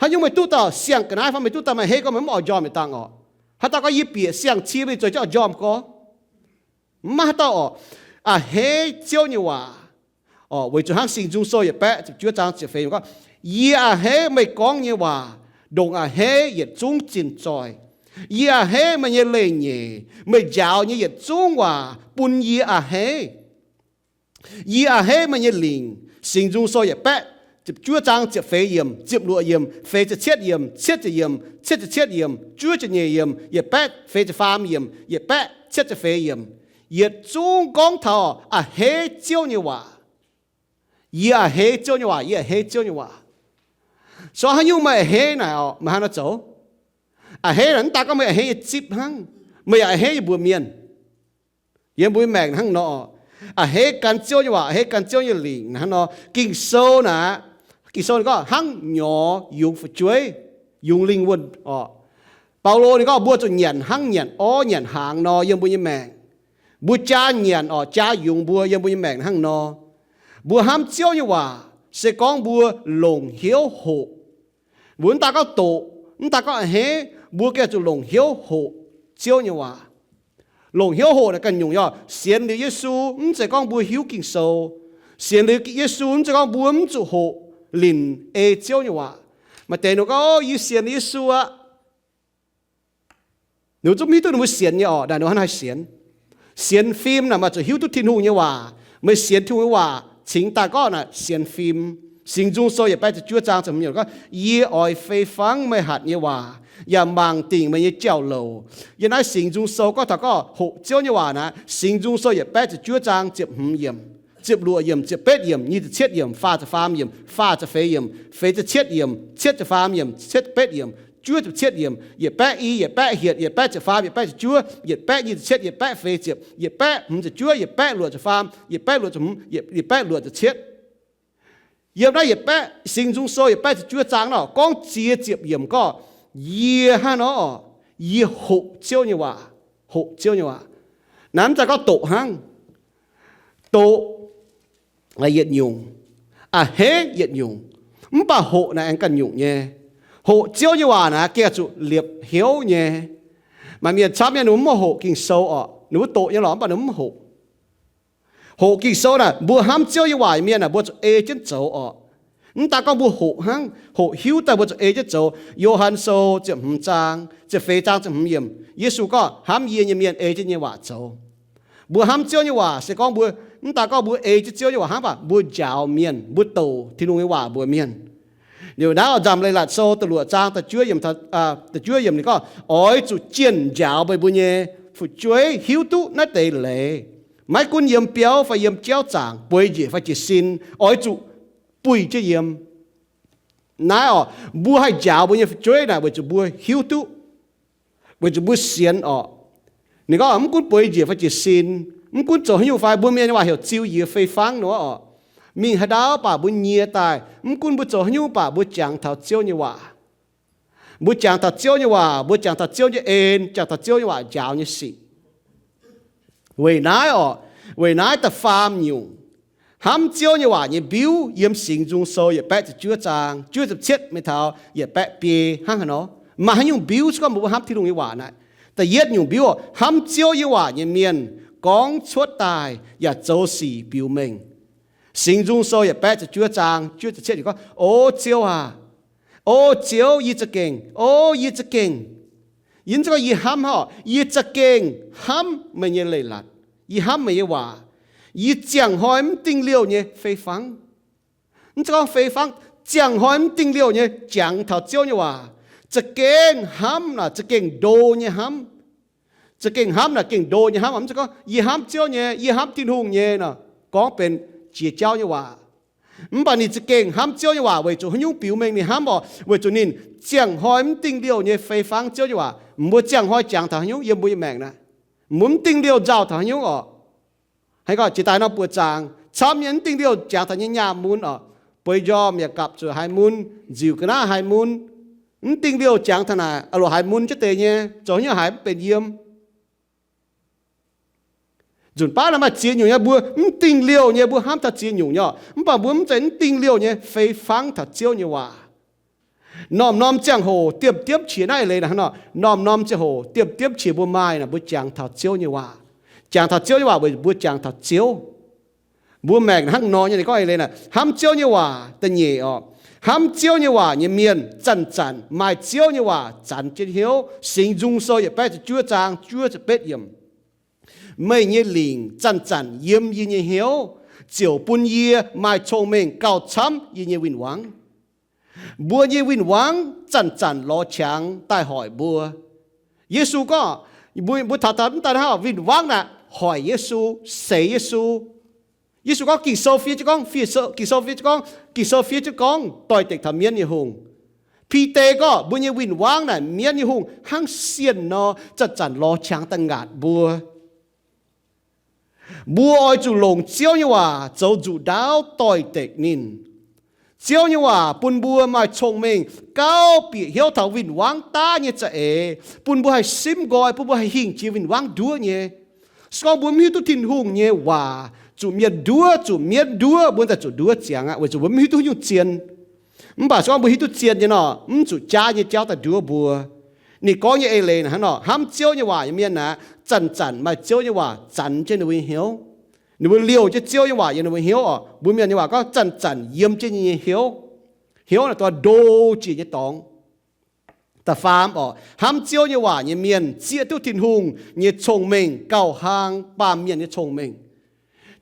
Haaix nyungc meih duqv dauh siang-ga'naaiv fai meih duqv dauh meih a'hneiv gorx meih mv oix njormh yietc dangh oc. Haaix dauh gorngv yie bieqc siang-cie mingh zueiz jienv oix njormh gorx? Mv maaih haaix dauh oc. A'hneiv Ziouv nyei waac oc, weic zuqc hnangv Singx Nzung Sou yietc baeqv ziepc juov zaang ziepc feix gorngv, Yie a'hneiv meih gorngv nyei waac, ndongc a'hneiv yietc zungv zinh zoih. Yie a'hneiv meih nyei leiz-nyeic, meih njaaux nyei yietc zungv waac bun yie a'hneiv. Yie a'hneiv meih nyei lingc. Singx Nzung Sou yietc baeqv ziepc juov zaang ziepc feix yiemc, ziepc luoqc yiemc, feix ziepc cietv yiemc, cietv ziepc yiemc, cietv ziepc cietv yiemc, juov ziepc nyeic yiemc, yietc baeqv feix ziepc faam yiemc, yietc baeqv cietv ziepc feix yiemc, yietc zungv gorngv taux a'hneiv Ziouv nyei waac. Yie a'hneiv Ziouv nyei waac, yie a'hneiv Ziouv nyei waac. So haaix nyungc meih a'hneiv naaic oc, meih hnangv nor zoux. A'hneiv naaic mv daaih gorngv meih a'hneiv nyei zipv hnangv, meih yaac a'hneiv nyei mbuox mienh. Yiem mbuo nyei maengc hnangv nor oc. A'hneiv gan Ziouv nyei waac, a'hneiv gan Ziouv nyei lingc hnangv nor. Ging-Sou naaic, Ging-Sou ninh gorngv hnangv nyorx yungz fu'jueiv, yungz lingh wuonh oc. Baulo ninh gorngv mbuo zuqc nyanc hnangv nyanc orv nyanc hnaangx nor yiem mbuo nyei maengc. Mbuo jaa nyanc oc, jaa yungz mbuo yiem mbuo nyei maengc hnangv nor. Mbuo hnamv Ziouv nyei waac se gorngv mbuo longc hnyouv hoqc. Mbuo mv daaih gorngv doqc, mv daaih gorngv a'hneiv, mbuo gengh zuqc longc hnyouv hoqc Ziouv nyei waac. Longc hnyouv hoqc naaic ganh nyungc nyei oc. Sienx liuz Yesu mv zeiz gorngv mbuo hiuv Ging-Sou. Sienx liuz Yesu mv zeiz gorngv mbuo mv zuqc hoqc linc ei Ziouv nyei waac. Maaih deix ninh gorngv, Yie sienx liuz Yesu aqv. Ninh zungv mv hiuv duqv ninh mbuo sienx nyei oc, naaic ninh hnangv haaix sienx. Sienx fim naaic maaih zuqc hiuv duqv Tin-Hungh nyei waac. Meih sienx Tin-Hungh nyei waac cingx daaih gorngv naaic sienx fim. Singx Nzung Sou yietc baeqv ziepc juov zaang ziepc hmz yiemc gorngv, Yie oix fei fangv meih hatc nyei waac, yaac mangc dingc meih nyei jauv-louc. Yiem naaiv Singx Nzung Sou gorngv taux gorngv hoqc Ziouv nyei waac naaic, Singx Nzung Sou yietc baeqv ziepc juov zaang ziepc hmz yiemc, ziepc luoqc yiemc, ziepc betv yiemc, nyic ziepc cietv yiemc, faah ziepc faam yiemc, faah ziepc feix yiemc, feix ziepc cietv yiemc, cietv ziepc faam yiemc, cietv ziepc betv yiemc, juov ziepc cietv yiemc, yietc baeqv i, yietc baeqv hietc, yietc baeqv ziepc faam, yietc baeqv ziepc juov, yietc baeqv nyic ziepc cietv, yietc baev feix ziepc, yietc baeqv hmz ziepc juov, yietc baeqv luoqc ziepc faam, yietc baev luoqc ziepc hmz, yietc baeqv luoqc ziepc cietv. Yiem naaiv yietc baeqv, Singx Nzung Sou yietc baeqv ziepc juov zaang nor, gorngv ziex ziepc yiemc gorngv, yie hnangv nor, yie hoqc Ziouv nyei waac, hoqc Ziouv nyei waac. Naaiv mv zeiz gorngv doqc hnangv. Doqc yietc nyungc, a'hneiv yietc nyungc, mv baac hoqc naaic aengx ganh nyungc nyei. Hoqc Ziouv nyei waac naaic gengh zuqc liepc hnyouv nyei. Maaih mienh camv nyei ninh mbuo mv hoqc Ging-Sou orqc, ninh mbuo doqc nyei lorqc mv baac ninh mbuo mv hoqc. Hoqc Ging-Sou naaic, mbuo hnamv Ziouv nyei waac nyei mienh naaic, mbuo zuqc ei jienv zoux orqc. Mv daan gorngv mbuo hoqc hnangv, hoqc hiuv daaih mbuo zuqc ei jienv zoux. Yo^han Sou ziepc hmz zaang, ziepc feix zaang ziepc hmz yiemc, Yesu gorngv, hnamv yie nyei mienh ei jienv nyei waac zoux. Mbuo hnamv Ziouv nyei waac se gorngv mbuo, mv daan gorngv mbuo ei jienv Ziouv nyei waac hnangv, mv baac mbuo njaaux mienh, mbuo douc Tin-Hungh nyei waac mbuox mienh. Liuz naaiv oix nzamc Leiz-Latc Sou da'luoqc zaang da'juov yiemc, da'juov yiemc ninh gorngv, oix zuqc jienh njaaux meih mbuo nyei fu'jueiv hiuv duqv naaiv deix leiz. Maiv gunv yiem biauv fai yiem jauv zaangc, bueix njiec fai jiez sin, oix zuqc buih jienv yiem. Naaiv orqc, mbuo haih njaaux mbuo nyei fu'jueiv naaic weic zuqc mbuo hiuv duqv, weic zuqc mbuo sienx orqc. Ninh gorngv mv gunv bueix njiec fai jiez sin, mv gunv zoux haaix nyungc fai, mbuo Mienh nyei waac heuc ziux yie fei fangv nor orqc. Mingh haaix ndau baac mbuo nyie daaih, mv gunv mbuo zoux haaix nyungc baac mbuo jangx taux Ziouv nyei waac. Mbuo jangx taux Ziouv nyei waac, mbuo jangx taux Ziouv nyei en, jangx taux Ziouv nyei waac njaaux nyei sic. Weic naaiv orqc, weic naaiv da'faam nyungc, hnamv Ziouv nyei waac nyei mbiuv yiem Singx Nzung Sou yietc baeqv ziepc juov zaang juov ziepc cietv mingh taux yietc baeqv biei hnangv haaix nor. Maaih haaix nyungc mbiuv se gorngv mbuo hnamv Tin-Hungh nyei waac naaic? Da'yietv nyungc mbiuv orqc, hnamv Ziouv nyei waac nyei mienh gorngv cuotv daaih yaac zoux sic biux mengh. Singx Nzung Sou yietc baeqv ziepc juov zaang juov ziepc cietv gorngv, O Ziouv aac, O Ziouv, yie za'gengh, O yie za'gengh, yie mv zeiz gorngv yie hnamv hnangv, yie za'gengh hnamv meih nyei leiz-latc, yie hnamv meih nyei waac, yie ziangh hnoi mv dingh liouh nyei fei fangv. Mv zeiz gorngv fei fangv, ziangh hnoi mv dingh liouh nyei jangx taux Ziouv nyei waac, za'gengh hnamv naaic za'gengh ndo nyei hnamv. Za'gengh hnamv naaic gengh ndo nyei hnamv. Mv zeiz gorngv yie hnamv Ziouv nyei, yie hnamv Tin-Hungh nyei nor, gorngv benx jiex jauv nyei waac. Mv baac ninh za'gengh hnamv Ziouv nyei waac weic zuqc haaix nyungc biux mengh ninh hnamv orqc? Weic zuqc ninh ziangh hnoi mv dingh liouh nyei fei fangv Ziouv nyei waac. Mbuo ziangh hnoi jangx taux haaix nyungc yiem mbuo nyei maengc naaic? Mbuo mv dingh liouh nzauh taux haaix nyungc orqc? Haaix gorngv jiex daaih nor buoqc zaangc, camv nyei mv dingh liouh jangx taux nyei nyaah mun orqc, bueix njormh yaac gapv zuqc haiz mun, nziuc ga'naaiv haiz mun. Mv dingh liouh jangx taux naaic, loc haiz mun jienv deix nyei, zoux haaix nyungc haiz mv benx yiem. Nzunc baav naaiv maaih ziex nyungc nyei, mbuo mv dingh liouh nyei, mbuo hnamv taux ziex nyungc nyei orqc. Mv baac mbuo mv zeiz mv dingh liouh nyei fei fangv taux Ziouv nyei waac. Norm-norm ziangh hoc diemv-diemv qiex naaiv eix leiz naaic hnangv nor, norm-norm ziangh hoc diemv-diemv qiex mbuo maaih naaic, mbuo jangx taux Ziouv nyei waac. Jangx taux Ziouv nyei waac weic mbuo jangx taux Ziouv. Mbuo maengc hnangv nor nyei, ninh gorngv eix leiz naaic, hnamv Ziouv nyei waac da'nyeic orqc. Hnamv Ziouv nyei waac nyei mienh zanc-zanc maaih Ziouv nyei waac zanx jienv hnyouv. Singx Nzung Sou yietc baeqv ziepc juov zaang juov ziepc betv yiemc, meih nyei lingc zanc-zanc yiem yie nyei hnyouv, ziouc bun yie maaih cong-mengh gauh camv yie nyei win-wangv. Mbuo nyei win-wangv zanc-zanc lorz qangx daaih hoic mbuo. Yesu gorngv, mbuo, mbuo taux daaih mv daaih hnangv win-wangv naaic hoic Yesu, seix Yesu. Yesu gorngv Ging-Sou fiev jienv gorngv, Ging-Sou fiev jienv gorngv, Ging-Sou fiev jienv gorngv doix-dekc taux mienv nyei hungh. Bide gorngv mbuo nyei win-wangv naaic mienv nyei hungh hnangv sienh nor zanc-zanc lorz qangx daaih ngaatc mbuo. Mbuo oix zuqc longc Ziouv nyei waac zoux nzuqc ndaauv doix-dekc ninh. Ziouv nyei waac bun mbuo maaih cong-mengh gauh bieqc hnyouv taux win-wangv daav nyei za'eix, bun mbuo haih simv nqoi, bun mbuo haih hingh jiex win-wangv nduov nyei. Se gorngv mbuo mv hiuv duqv Tin-Hungh nyei waac, zuqc mienh nduov, zuqc mienv nduov, mbuo daaih zuqc nduov ziangx aqv, weic zuqc mbuo mv hiuv duqv haaix nyungc zien. Mv baac se gorngv mbuo hiuv duqv zien nyei nor, mv zuqc jaav nyei jauv daaih nduov mbuo. Ninh gorngv nyei eix leiz hnangv nor, hnamv Ziouv nyei waac nyei mienh aeqv, zanc-zanc maaih Ziouv nyei waac zanx jienv ninh mbuo nyei hnyouv. Ninh mbuo liouh jienv Ziouv nyei waac yiem ninh mbuo hnyouv oc. Mbuo Mienh nyei waac gorngv zanc-zanc yiem jienv nyei hnyouv. Hnyouv naaic dongh ndo jiex nyei dorngx. Da'faam oc, hnamv Ziouv nyei waac nyei mienh zieqv duqv Tin-Hungh nyei cong-mengh gauh hlang baamh mienh nyei cong-mengh.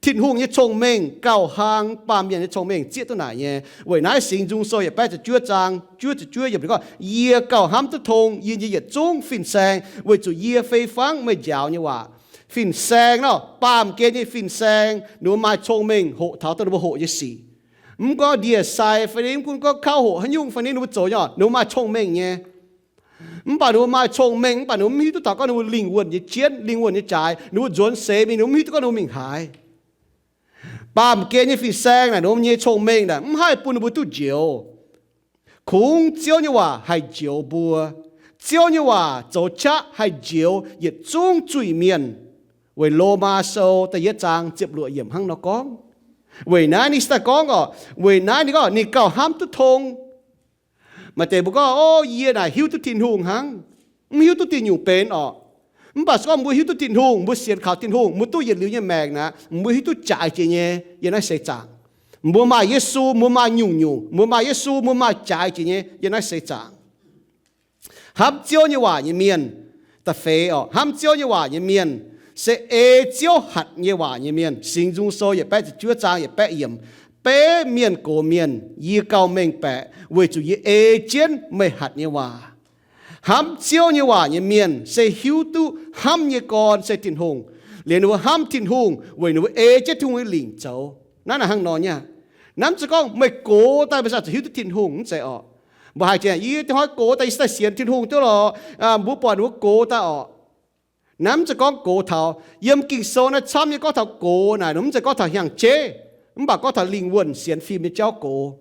Tin-Hungh nyei cong-mengh gauh hlang baamh mienh nyei cong-mengh zieqv duqv naaic nyei. Weic naaiv Singx Nzung Sou yietc baeqv ziepc juov zaang juov ziepc juov yiemc ninh gorngv, Yie gauh hnamv duqv tong yie nyei yietc zungv fin-saeng, weic zuqc yie fei fangv meih njaaux nyei waac. Fin-saeng nor, baamh gen nyei fin-saeng, ninh mbuo maaih cong-mengh hoqc taux dongh ninh mbuo hoqc nyei sic. Mv gorngv ndie-sai fai ni, mv gunv gorngv kauv hoqc haaix nyungc fai ni, ninh mbuo zoux nyei, ninh mbuo maaih cong-mengh nyei. Mv baac ninh mbuo maaih cong-mengh, mv baac ninh mbuo mv hiuv duqv taux gorngv ninh mbuo lingh wuonh nyei jienv, lingh wuonh nyei jaaix, ninh mbuo nzuonx seix mingh, ninh mbuo mv hiuv duqv gorngv ninh mbuo mingh haaix. Baamh gen nyei fin-saeng naaic, ninh mbuo nyei cong-mengh naaic mv haih bun ninh mbuo duqv njoux. Kungx Ziouv nyei waac haih njoux mbuo. Ziouv nyei waac zoux qaqv haih njoux yietc zungv zuiz-mienh. Weic Lomaa Sou da'yietv zaang ziepc luoqc yiemc hnangv nor gorngv. Weic naaiv ninh se daaih gorngv oc, weic naaiv ninh gorngv ninh gauh hnamv duqv tong. Maaih deix mbuo gorngv, O, yie naaic hiuv duqv Tin-Hungh hnangv, mv hiuv duqv diuh nyungc benx orqc. Mv baac se gorngv mbuo hiuv duqv Tin-Hungh, mbuo sienx kaux Tin-Hungh, mbuo duqv yietc liuz nyei maengc naaic, mbuo hiuv duqv jaaix jiex nyei yiem naaiv seix zaangc. Mbuo maaih Yesu, mbuo maaih nyungc-nyungc. Mbuo maaih Yesu, mbuo maaih jaaix jiex nyei yiem naaiv seix zaangc. Hnamv Ziouv nyei waac nyei mienh, da'feix oc, hnamv Ziouv nyei waac nyei mienh se ei Ziouv hatc nyei waac nyei mienh. Singx Nzung Sou yietc baeqv ziepc juov zaang yietc baeqv yiemc, Beiv mienh gox mienh yie gauh mengh baeqc, weic zuqc yie ei jienv meih hatc nyei waac. Hnamv Ziouv nyei waac nyei mienh se hiuv duqv hnamv nyei gorn se Tin-Hungh, liuz ninh mbuo hnamv Tin-Hungh weic ninh mbuo ei jienv Tin-Hungh nyei lingc zoux. Naaiv naaic hnangv nor nyei. Naaiv mv zeiz gorngv meih gox daaih meih ziouc hiuv duqv Tin-Hungh, mv zeiz orqc. Mbuo haiz jiex, Yie diex hnoi gox daaih, yie se daaih sienx Tin-Hungh duqv lorqc. Mbuo buatc ninh mbuo gox daaih orqc. Naaiv mv zeiz gorngv gox taux, yiem Ging-Sou naaiv camv nyei gorngv taux gox naaic, mv zeiz gorngv taux hnyangx-jeiv, mv baac gorngv taux lingh wuonh sienx fim nyei jauv gox.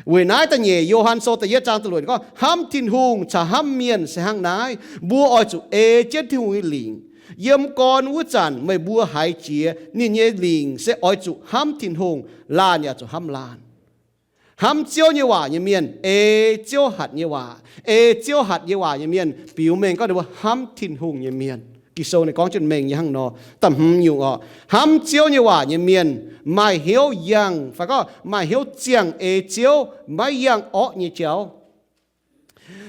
Weic naaiv da'nyeic Yo^han Sou da'yietv zaang da'luoqc gorngv, Hnamv Tin-Hungh caux hnamv mienh se hnangv naaiv, mbuo oix zuqc ei jienv Tin-Hungh nyei lingc. Yiem gorn wuov zanc meih mbuo haiz jiex ninh nyei lingc se oix zuqc hnamv Tin-Hungh, laanh yaac zuqc hnamv laanh. Hnamv Ziouv nyei waac nyei mienh ei Ziouv hatc nyei waac. Ei Ziouv hatc nyei waac nyei mienh biux mengh gorngv ninh mbuo hnamv Tin-Hungh nyei mienh. Ging-Sou ninh gorngv jienv mengh nyei hnangv nor. Da'hmz nyungc oc, hnamv Ziouv nyei waac nyei mienh maaih hnyouv yangh, fai gorngv maaih hnyouv ziangh ei Ziouv, maiv yangh orqv nyei jauv.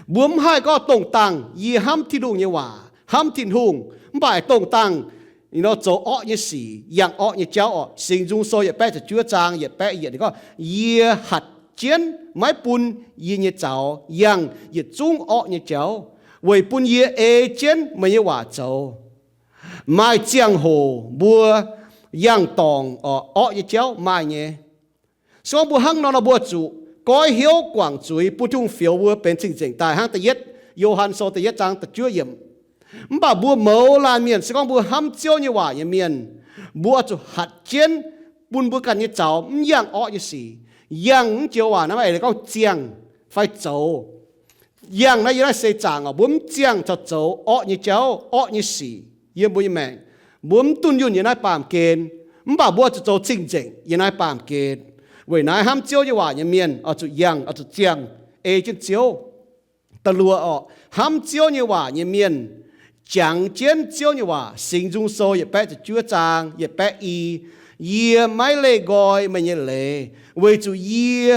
Mbuo mv haih gorngv dongh dangh yie hnamv Tin-Hungh nyei waac, hnamv Tin-Hungh, mv baac dongh dangh nor zoux orqv nyei sic, yangh orqv nyei jauv oc. Singx Nzung Sou yietc baeqv ziepc juov zaang yietc baeqv yietc ninh gorngv, Yie hatc jienv maiv bun yie nyei zaux yangh yietc zungv orqv nyei jauv, weic bun yie ei jienv meih nyei waac zoux. Maaih ziangh hoc mbuo yangh dorngc orqv nyei jauv maaih nyei. Se gorngv mbuo hnangv nor nor, mbuo zuqc goiv hnyouv guangc zuiz bun Tin-Hungh fioux mbuo benx cing-nzengc daaih hnangv da'yietv Yo^han Sou da'yietv zaang da'juov yiemc. Mv baac mbuo mouz laanh mienh, se gorngv mbuo hnamv Ziouv nyei waac nyei mienh, mbuo oix zuqc hatc jienv bun mbuo ganh nyei zaux mv yangh orqv nyei sic. Yangh mv joux waac naaiv maaih eix leiz gorngv ziangh fai zoux. Yangh naaiv yiem naaiv seix zaangc oc, mbuo mv ziangh caux zoux orqv nyei jauv, orqv nyei sic yiem mbuo nyei maengc. Mbuo mv dunh yunh yiem naaiv baamh gen, mv baac mbuo zuqc zoux cing-nzengc yiem naaiv baamh gen. Weic naaiv hnamv Ziouv nyei waac nyei mienh oix zuqc yangh, oix zuqc ziangh ei jienv Ziouv. Da'luoqc oc, hnamv Ziouv nyei waac nyei mienh jangx jienv Ziouv nyei waac. Singx Nzung Sou yietc baeqv ziepc juov zaang yietc baeqv i, Yie maiv leih nqoi meih nyei leiz, weic zuqc yie,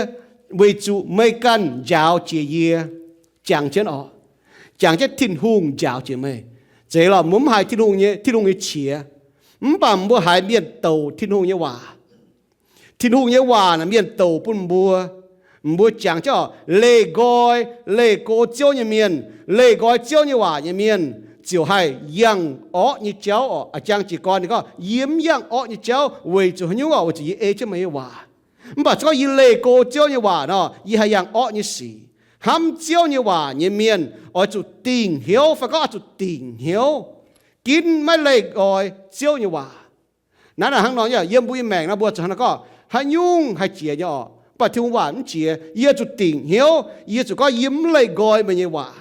weic zuqc meih ganh njaaux jiex yie. Jangx jienv oc, jangx jienv Tin-Hungh njaaux jiex meih. Zeiz lorqc, mbuo mv haiz Tin-Hungh nyei, Tin-Hungh nyei qiex, mv baac mbuo haiz mienh douc Tin-Hungh nyei waac. Tin-Hungh nyei waac naaic mienh douc bun mbuo. Mbuo jangx jienv oc, leih nqoi, leih go Ziouv nyei mienh, leih nqoi Ziouv nyei waac nyei mienh ziouc haih yangh orqv nyei jauv oc. A'jang jiez gorn ninh gorngv, Yie mv yangh orqv nyei jauv weic zuqc haaix nyungc oc? Weic zuqc yie ei jienv meih nyei waac. Mv baac se gorngv yie leih go Ziouv nyei waac nor, yie haih yangh orqv nyei sic. Hnamv Ziouv nyei waac nyei mienh oix zuqc dingc hnyouv, fai gorngv oix zuqc dingc hnyouv, ginv maiv leih nqoi Ziouv nyei waac. Naaiv naaic hnangv nor, yiem mbuo nyei maengc nor mbuo zuqc hnangv nor gorngv, haaix nyungc haih jiex nyei oc, mv baac Tin-Hungh waac mv jiex. Yie zuqc dingc hnyouv, yie zuqc gorngv yie mv leih nqoi meih nyei waac.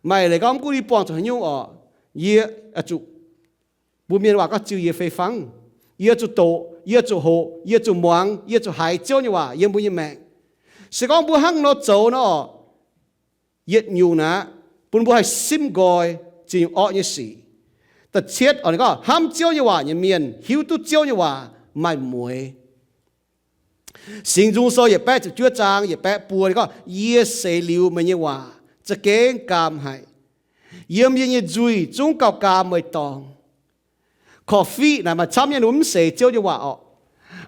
Maaih leiz gorngv mv gunv yie buangh zuqc haaix nyungc oc, yie zuqc, mbuo mienh waac gorngv ziux yie fei fangv. Yie zuqc doqc, yie zuqc hoqc, yie zuqc muangx, yie zuqc haiz Ziouv nyei waac yiem mbuo nyei maengc. Se gorngv mbuo hnangv nor zoux nor, yietc nyungc naaic bun mbuo haih simv nqoi ziex nyungc orqv nyei sic. Da'cietv oc, ninh gorngv hnamv Ziouv nyei waac nyei mienh hiuv duqv Ziouv nyei waac maaih mueix. Singx Nzung Sou yietc baeqv ziepc juov zaang yietc baeqv buo ninh gorngv, Yie seix liuz meih nyei waac za'gengh gaam haic. Yiem yie nyei nzuih zungv gauh gaam meih dorngx. korv-fiqv naaic maaih camv nyei ninh mbuo mv seix Ziouv nyei waac orqc.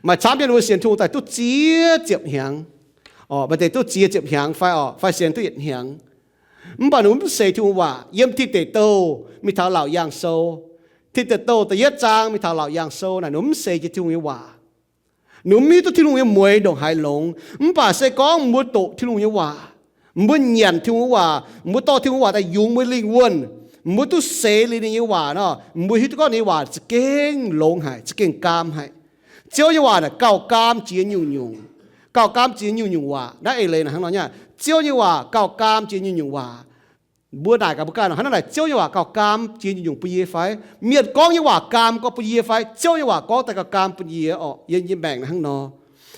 Maaih camv nyei ninh mbuo sienx Tin-Hungh daaih duqv ziex ziepc hnyangx, maaih deix duqv ziex ziepc hnyangx fai orqc, fai sienx duqv yietc hnyangx. Mv baac ninh mbuo mv seix Tin-Hungh waac. Yiem Tin Deic Douh mingh taux Laauc Yaangh Sou, Tin Deic Douh da'yietv zaang mingh taux Laauc Yaangh Sou naaic ninh mbuo mv seix jiex Tin-Hungh nyei waac. Ninh mbuo mv hiuv duqv Tin-Hungh nyei mueix ndongc haaix longx. Mv baac se gorngv mbuo doqc Tin-Hungh nyei waac, mbuo nyanc Tin-Hungh nyei waac, mbuo dorh Tin-Hungh waac daaih yungz mbuo lingh wuonh, mbuo duqv seix liuz ninh nyei waac nor, mbuo hiuv duqv gorngv ninh nyei waac za'gengh longx haic, za'gengh gaam haic. Ziouv nyei waac naaic gauh gaam jiex nyungc-nyungc, gauh gaam jiex nyungc-nyungc waac. Naaiv eix leiz naaic hnangv nor nyei, Ziouv nyei waac gauh gaam jiex nyungc-nyungc waac. Mbuo naaic gaax mbuo ganh, hnangv naaic Ziouv nyei waac gauh gaam jiex nyungc-nyungc bun yie fai? Mienh gorngv nyei waac gaam gorngv bun yie fai? Ziouv nyei waac gorngv daaih gauh gaam bun yie orqc. Yiem yie maengc naaiv hnangv nor,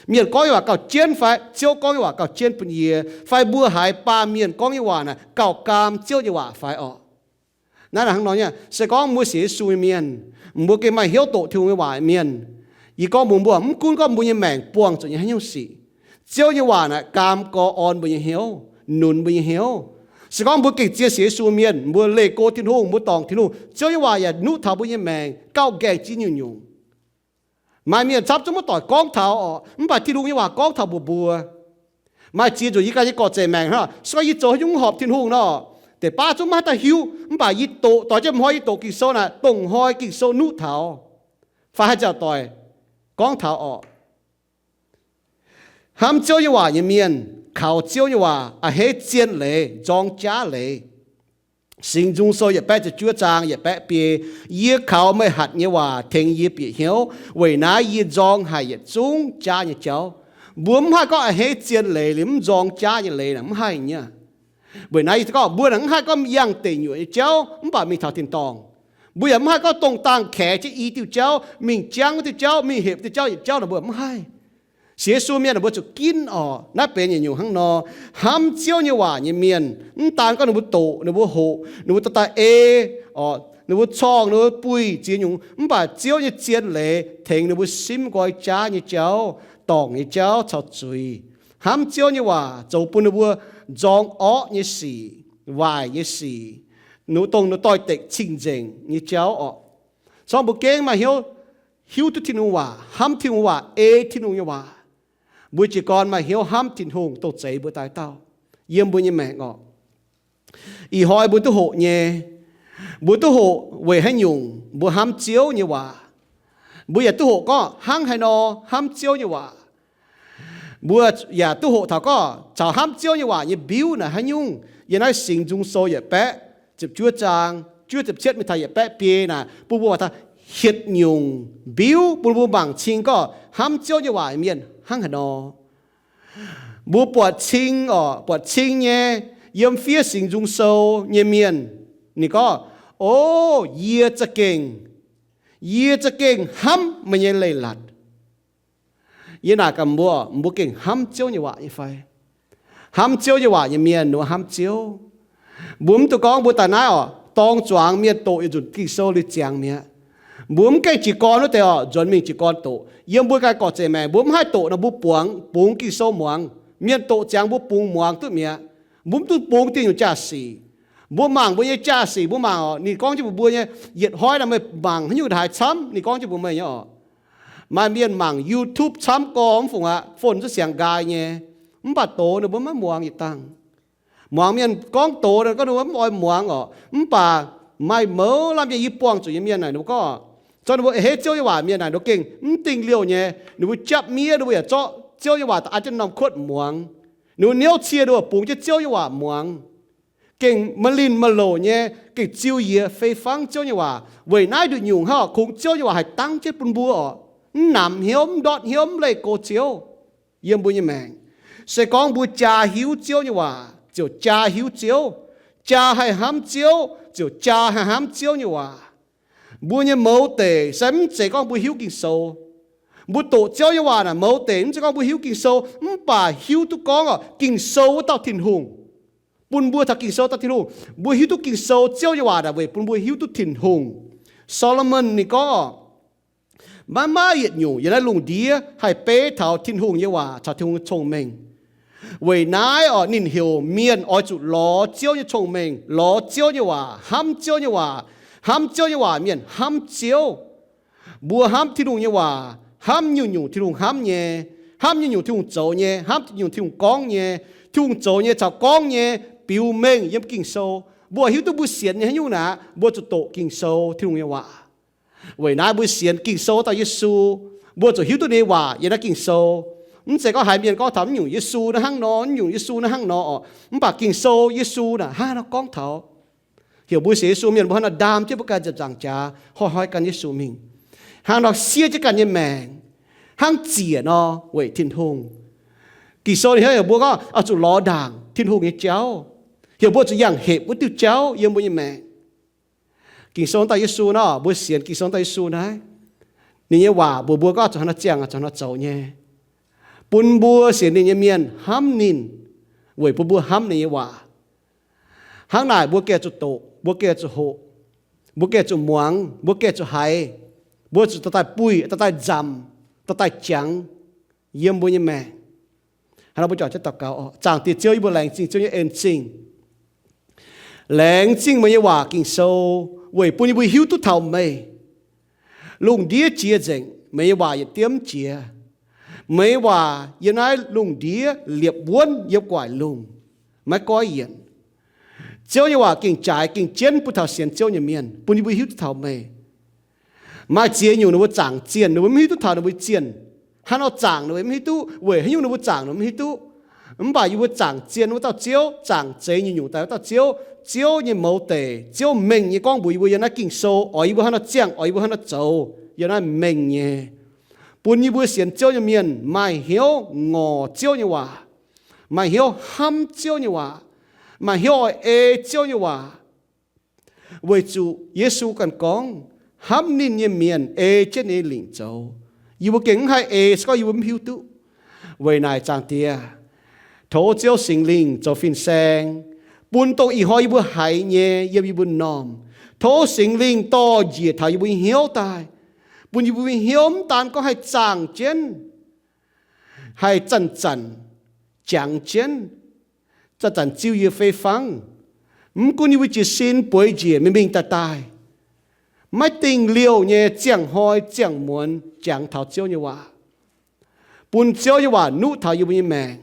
mienh gorngv nyei waac gauh jienv fai? Ziouv gorngv nyei waac gauh jienv bun yie fai? Mbuo haiz baamh mienh gorngv nyei waac naaic gauh gaam Ziouv nyei waac fai orqc? Naaiv naaic hnangv nor nyei, se gorngv mbuo sienx Yesu nyei mienh, mbuo gengh maaih hnyouv doqc Tin-Hungh nyei waac mienh, yie gorngv mbuox mbuo, mv gunv gorngv mbuo nyei maengc buangh zuqc nyei haaix nyungc sic, Ziouv nyei waac naaic gaam gorx orn mbuo nyei hnyouv, nunc mbuo nyei hnyouv. Se gorngv mbuo gengh zien sienx Yesu mienh, mbuo leih go Tin-Hungh, mbuo dorngc Tin-Hungh, Ziouv nyei waac yaac nuqv taux mbuo nyei maengc gauh nqaengc jiex nyungc-nyungc. Maaih mienh camv zungv maiv doic gorngv taux orqc, mv baac Tin-Hungh nyei waac gorngv taux mbuox mbuo. Maaih ziex nzunc yie ganh nyei gorqv-zeic maengc hnangv, se gorngv yie zoux haaix nyungc horpc Tin-Hungh nor, deix baav zungv maiv haih daaih hiuv, mv baac yie doqc doix jienv m'hnoi yie doqc Ging-Sou naaic, dongh m'hnoi Ging-Sou nuqv taux, fai haih nziaauc doic gorngv taux orqc. Hnamv Ziouv nyei waac nyei mienh kaux Ziouv nyei waac a'hneiv zien leiz, nzorng jaav leiz. Singx Nzung Sou yietc baeqv ziepc juov zaang yietc baeqv biei, Yie kaux meih hatc nyei waac tengx yie bieqc hnyouv, weic naaiv yie nzorng haic yietc zungv jaav nyei jauv. Mbuo mv haih gorngv a'hneiv zien leiz liuz mv nzorng jaav nyei leiz naaic mv haih nyei. Weic naaiv yie gorngv mbuo naaic mv haih gorngv yangh deic nyuoqc nyei jauv mv baac mingh taux tin-dorngh. Mbuo yaac mv haih gorngv dongh dangh kaex jienv i diuh jauv, mingh jangv wuov diuh jauv, mingh hepc diuh jauv, yietc jauv naaic mbuo mv haih. Sienx Yesu mienh mbuo zuqc ginv orqc. Naaiv benx yietc nyungc hnangv nor. Hnamv Ziouv nyei waac nyei mienh, mv daan gorngv ninh mbuo doqc, ninh mbuo hoqc, ninh mbuo dorh daaih ei, orqc, ninh mbuo corngh, ninh mbuo buih ziex nyungc, mv baac Ziouv nyei zien leiz tengx ninh mbuo simv nqoi jaav nyei jauv, dorngc nyei jauv caux zuiz. Hnamv Ziouv nyei waac zoux bun ninh mbuo nzorng orqv nyei sic, waaic nyei sic, ninh mbuo dongh ninh doix-dekc cing-nzengc nyei jauv orqc. Corngv mbuo gengh maaih hnyouv hiuv duqv Tin-Hungh waac, hnamv Tin-Hungh waac, ei Tin-Hungh nyei waac, mbuo jiez gorn maaih hnyouv hnamv Tin-Hungh dongh zeix mbuo daaih dauh yiem mbuo nyei maengc orqc. Ih hnoi mbuo duqv hoqc nyei, mbuo duqv hoqc weic haaix nyungc mbuo hnamv Ziouv nyei waac. Mbuo yaac duqv hoqc gorngv hnangv haaix nor hnamv Ziouv nyei waac. Mbuo yaac duqv hoqc taux gorngv caux hnamv Ziouv nyei waac nyei mbiuv naaic haaix nyungc. Yiem naaiv Singx Nzung Sou yietc baeqv ziepc juov zaang juov ziepc cietv mingh taux yietc baeqv biei naaic bun mbuo taux hietc nyungc mbiuv bun mbuo mangc cing gorngv hnamv Ziouv nyei waac mienh hnangv haaix nor. Mbuo buatc cing orqc, buatc cing nyei, yiem fiev Singx Nzung Sou nyei mienh, ninh gorngv, O, yie za'gengh, yie za'gengh hnamv meih nyei leiz-latc. Yie naaic gaax mbuo, mbuo gengh hnamv Ziouv nyei waac nyei fai? Hnamv Ziouv nyei waac nyei mienh, mbuo hnamv Ziouv. Mbuo mv dungx gorngv mbuo daaih naaiv orqc, dorng zuangx mienh doqc yietc nzunc Ging-Sou liuz ziangx mi'aqv. Mbuo mv gaengh jiez gorn wuov deix orqc, nzuonx mingh jiez gorn doqc. Yiem mbuo ganh gorqv-zeic maengc mbuo mv haih doqc nor, mbuo buangx, bungx Ging-Sou muangx. Mienh doqc ziangx mbuo bungx muangx duqv mi'aqv. Mbuo mv dungx bungx diuh nyungc jaa-sic. Mbuo mangc mbuo nyei jaa-sic, mbuo mangc orqc, ninh gorngv jienv mbuox mbuo nyei, yietc hnoi naaic meih mangc haaix nyungc haaix camv, ninh gorngv jienv mbuox meih nyei orqc. Maaih mienh mangc YouTube camv gorngv mv fungc aqv, phone zuqc siangx nqaai nyei. Mv baac doz ninh mbuo maiv muangx yietc dangh. Muangx mienh gorngv doz, gorngv ninh mbuo mv oix muangx orqc. Mv baac maaih mouz lamh yie buangh zuqc nyei mienh naaic ninh mbuo gorngv, zorqv ninh mbuo a'hneiv Ziouv nyei waac mienh naaic ninh mbuo gengh mv dingh liouh nyei. Ninh mbuo japv miev ninh mbuo yaac zorqv Ziouv nyei waac da'an jienv norm kuotv muangx. Ninh mbuo niouv cie ninh mbuo bungx jienv Ziouv nyei waac muangx. Gengh ma'linh ma'louc nyei, gengh ziu yie fei fangv Ziouv nyei waac. Weic naaiv nduqc nyungc hnangv orqc, kungx Ziouv nyei waac haih dangv jienv bun mbuo orqc, mv namx hnyouv, mv ndortv hnyouv, mv leih go Ziouv. Yiem mbuo nyei maengc, se gorngv mbuo jaa hiuv Ziouv nyei waac ziouc jaa hiuv Ziouv. Jaa haih hnamv Ziouv ziouc jaa haih hnamv Ziouv nyei waac. Mbuo nyei mouz deic se mv zeiz gorngv mbuo hiuv Ging-Sou. Mbuo doqc Ziouv nyei waac naaic mouz deic mv zeiz gorngv mbuo hiuv Ging-Sou, mv baac hiuv duqv gorngv orqc, Ging-Sou wuov dauh Tin-Hungh, bun mbuo taux Ging-Sou dauh Tin-Hungh. Mbuo hiuv duqv Ging-Sou Ziouv nyei waac naaic weic bun mbuo hiuv duqv Tin-Hungh. Saa^lo^morn ninh gorngv orqc, maiv maaih yietc nyungc yiem naaiv lungh ndiev haih beiv taux Tin-Hungh nyei waac caux Tin-Hungh nyei cong-mengh. Weic naaiv orqc, ninh heuc mienh oix zuqc lorz Ziouv nyei cong-mengh, lorz Ziouv nyei waac, hnamv Ziouv nyei waac. Hnamv Ziouv nyei waac mienh hnamv Ziouv. Mbuo hnamv Tin-Hungh nyei waac, hnamv nyungc-nyungc Tin-Hungh hnamv nyei, hnamv nyungc-nyungc Tin-Hungh zoux nyei, hnamv nyungc Tin-Hungh gorngv nyei, Tin-Hungh zoux nyei caux gorngv nyei, biux mengh yiem Ging-Sou. Mbuo hiuv duqv mbuo sienx nyei haaix nyungc naaic, mbuo zuqc doqc Ging-Sou, Tin-Hungh nyei waac. Weic naaiv mbuo sienx Ging-Sou dauh Yesu, mbuo zuqc hiuv duqv ninh nyei waac yiem naaiv Ging-Sou. Mv zeiz gorngv haiz mienh gorngv taux mv nyungc Yesu naaiv hnangv nor, mv nyungc Yesu naaiv hnangv nor oc. Mv baac Ging-Sou Yesu naaic hnangv nor gorngv taux. Heuc mbuo sienx Yesu mienh mbuo hnangv nor ndaam jienv mbuo ganh nziepc nzaangc jaax, hnoi-hnoi gan Yesu mingh. Hnangv nor siev jienv ganh nyei maengc, hnangv ziec nor weic Tin-Hungh. Ging-Sou ninh heuc mbuo gorngv oix zuqc lorz ndaangc Tin-Hungh nyei jauv. Heuc mbuo zuqc yangh hepc wuov diuh jauv yiem mbuo nyei maengc. Ging-Sou dauh Yesu nor, mbuo sienx Ging-Sou dauh Yesu naaiv, ninh nyei waac mbuox mbuo gorngv zuqc hnangv nor ziangh, zuqc hnangv nor zoux nyei. Bun mbuo sienx ninh nyei mienh hnamv ninh, weic bun mbuo hnamv ninh nyei waac. Hnangv naaic mbuo gengh zuqc doqc, mbuo gengh zuqc hoqc, mbuo gengh zuqc muangx, mbuo gengh zuqc haiz, mbuo zuqc dorh daaih buih, dorh daaih nzamc, dorh daaih jangx yiem mbuo nyei maengc. Hnangv nor mbuo juangc jienv daux gaux oc. Zaangc Diex Ziouv, yie mbuo laengz zingh Ziouv nyei en zingh. Laengz zingh meih nyei waac Ging-Sou weic bun yie mbuo hiuv duqv taux meih. Lungh ndiev jiex nzengc, meih nyei waac yietc diemv jiex. Meih nyei waac yiem naaiv lungh ndiev liepc wuonv yiem gu'nguaaic lungh, maiv goiv yienc. Ziouv nyei waac gengh jaaix gengh jienv bun taux sienx Ziouv nyei mienh, bun yie mbuo hiuv duqv taux meih. Maaih ziex nyungc ninh mbuo zaangc zienh, ninh mbuo mv hiuv duqv taux ninh mbuo zienh. Hnangv nor zaangc ninh mbuo mv hiuv duqv, weic haaix nyungc ninh mbuo zaangc ninh mbuo mv hiuv duqv. Mv baac yie mbuo zaangc zienh wuov dauh Ziouv, zaangc zeix nyungc-nyungc daaih wuov dauh Ziouv, Ziouv nyei mouz deic, Ziouv mengh nyei gorngv mbuox yie mbuo yiem naaiv Ging-Sou, oix yie mbuo hnangv nor ziangh, oix yie mbuo hnangv nor zoux, yiem naaiv mengh nyei. Bun yie mbuo sienx Ziouv nyei mienh maaih hnyouv ngorc Ziouv nyei waac, maaih hnyouv hnamv Ziouv nyei waac, maaih hnyouv oix ei Ziouv nyei waac. Weic zuqc Yesu ganh gorngv, hnamv ninh nyei mienh ei jienv ninh nyei lingc zoux. Yie mbuo gengh mv haih ei se gorngv yie mbuo mv hiuv duqv. Weic naaic, Zaangc Diex, tov Ziouv Singx Lingh zoux fin-saeng, bun dongh ih hnoi yie mbuo haiz nyei yiem yie mbuo m'normh. Tov Singx Lingh dorh njiec taux yie mbuo nyei hnyouv daaih, bun yie mbuo nyei hnyouv mv daan gorngv haih zaangc jienv, haih zanc-zanc jangx jienv, zanc-zanc ziu yie fei fangv. Mv gunv yie mbuo jiez sin bueix njiec mingh mingh daaih daaih, maiv dingh liouh nyei ziangh hnoi ziangh muonz jangx taux Ziouv nyei waac, bun Ziouv nyei waac nuqv taux yie mbuo nyei maengc,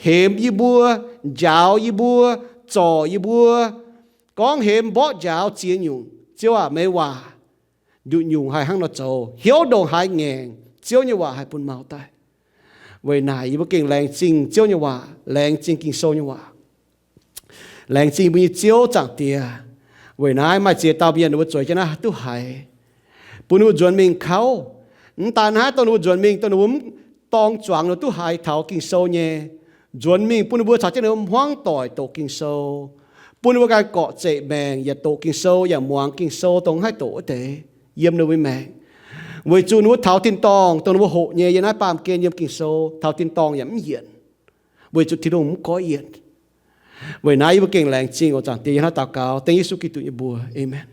hemx yie mbuo, njaaux yie mbuo, zorc yie mbuo, gorngv hemx mborqv njaaux ziex nyungc. Ziouv aac, meih waac nduqc nyungc haih hnangv nor zoux, hnyouv ndongc haaix ngaengc, Ziouv nyei waac haih bun maux daaih. Weic naaic yie mbuo gengh laengz zingh Ziouv nyei waac, laengz zingh Ging-Sou nyei waac. Laengz zingh mbuo nyei Ziouv, Zaangc Diex. Weic naaiv maaih ziex dauh mienh ninh mbuo zueiz jienv naaiv duqv haiz, bun ninh mbuo nzuonx mingh kauv. Mv daan naaiv, dongh ninh mbuo nzuonx mingh, dongh ninh mbuo mv dorng zuangx ninh mbuo duqv haiz taux Ging-Sou nyei, nzuonx mingh bun ninh mbuo caux jienv ninh mbuo hmuangv doic doqc Ging-Sou, bun ninh mbuo ganh gorqv-zeqc maengc yaac doqc Ging-Sou yaac muangx Ging-Sou dongh haih doqc wuov deix yiem ninh mbuo maengc. Weic zuqc ninh mbuo taux tin-dorngh dongh ninh mbuo hoqc nyei yiem naaiv baamh gen yiem Ging-Sou, taux tin-dorngh yaac mv yienc, weic zuqc Tin-Hungh mv goiv yienc. Weic naaiv yie mbuo gengh laengz zingh oc, Zaangc Diex. Yie hnangv daux gaux dengv Yesu Giduc nyei mbuox, aamen.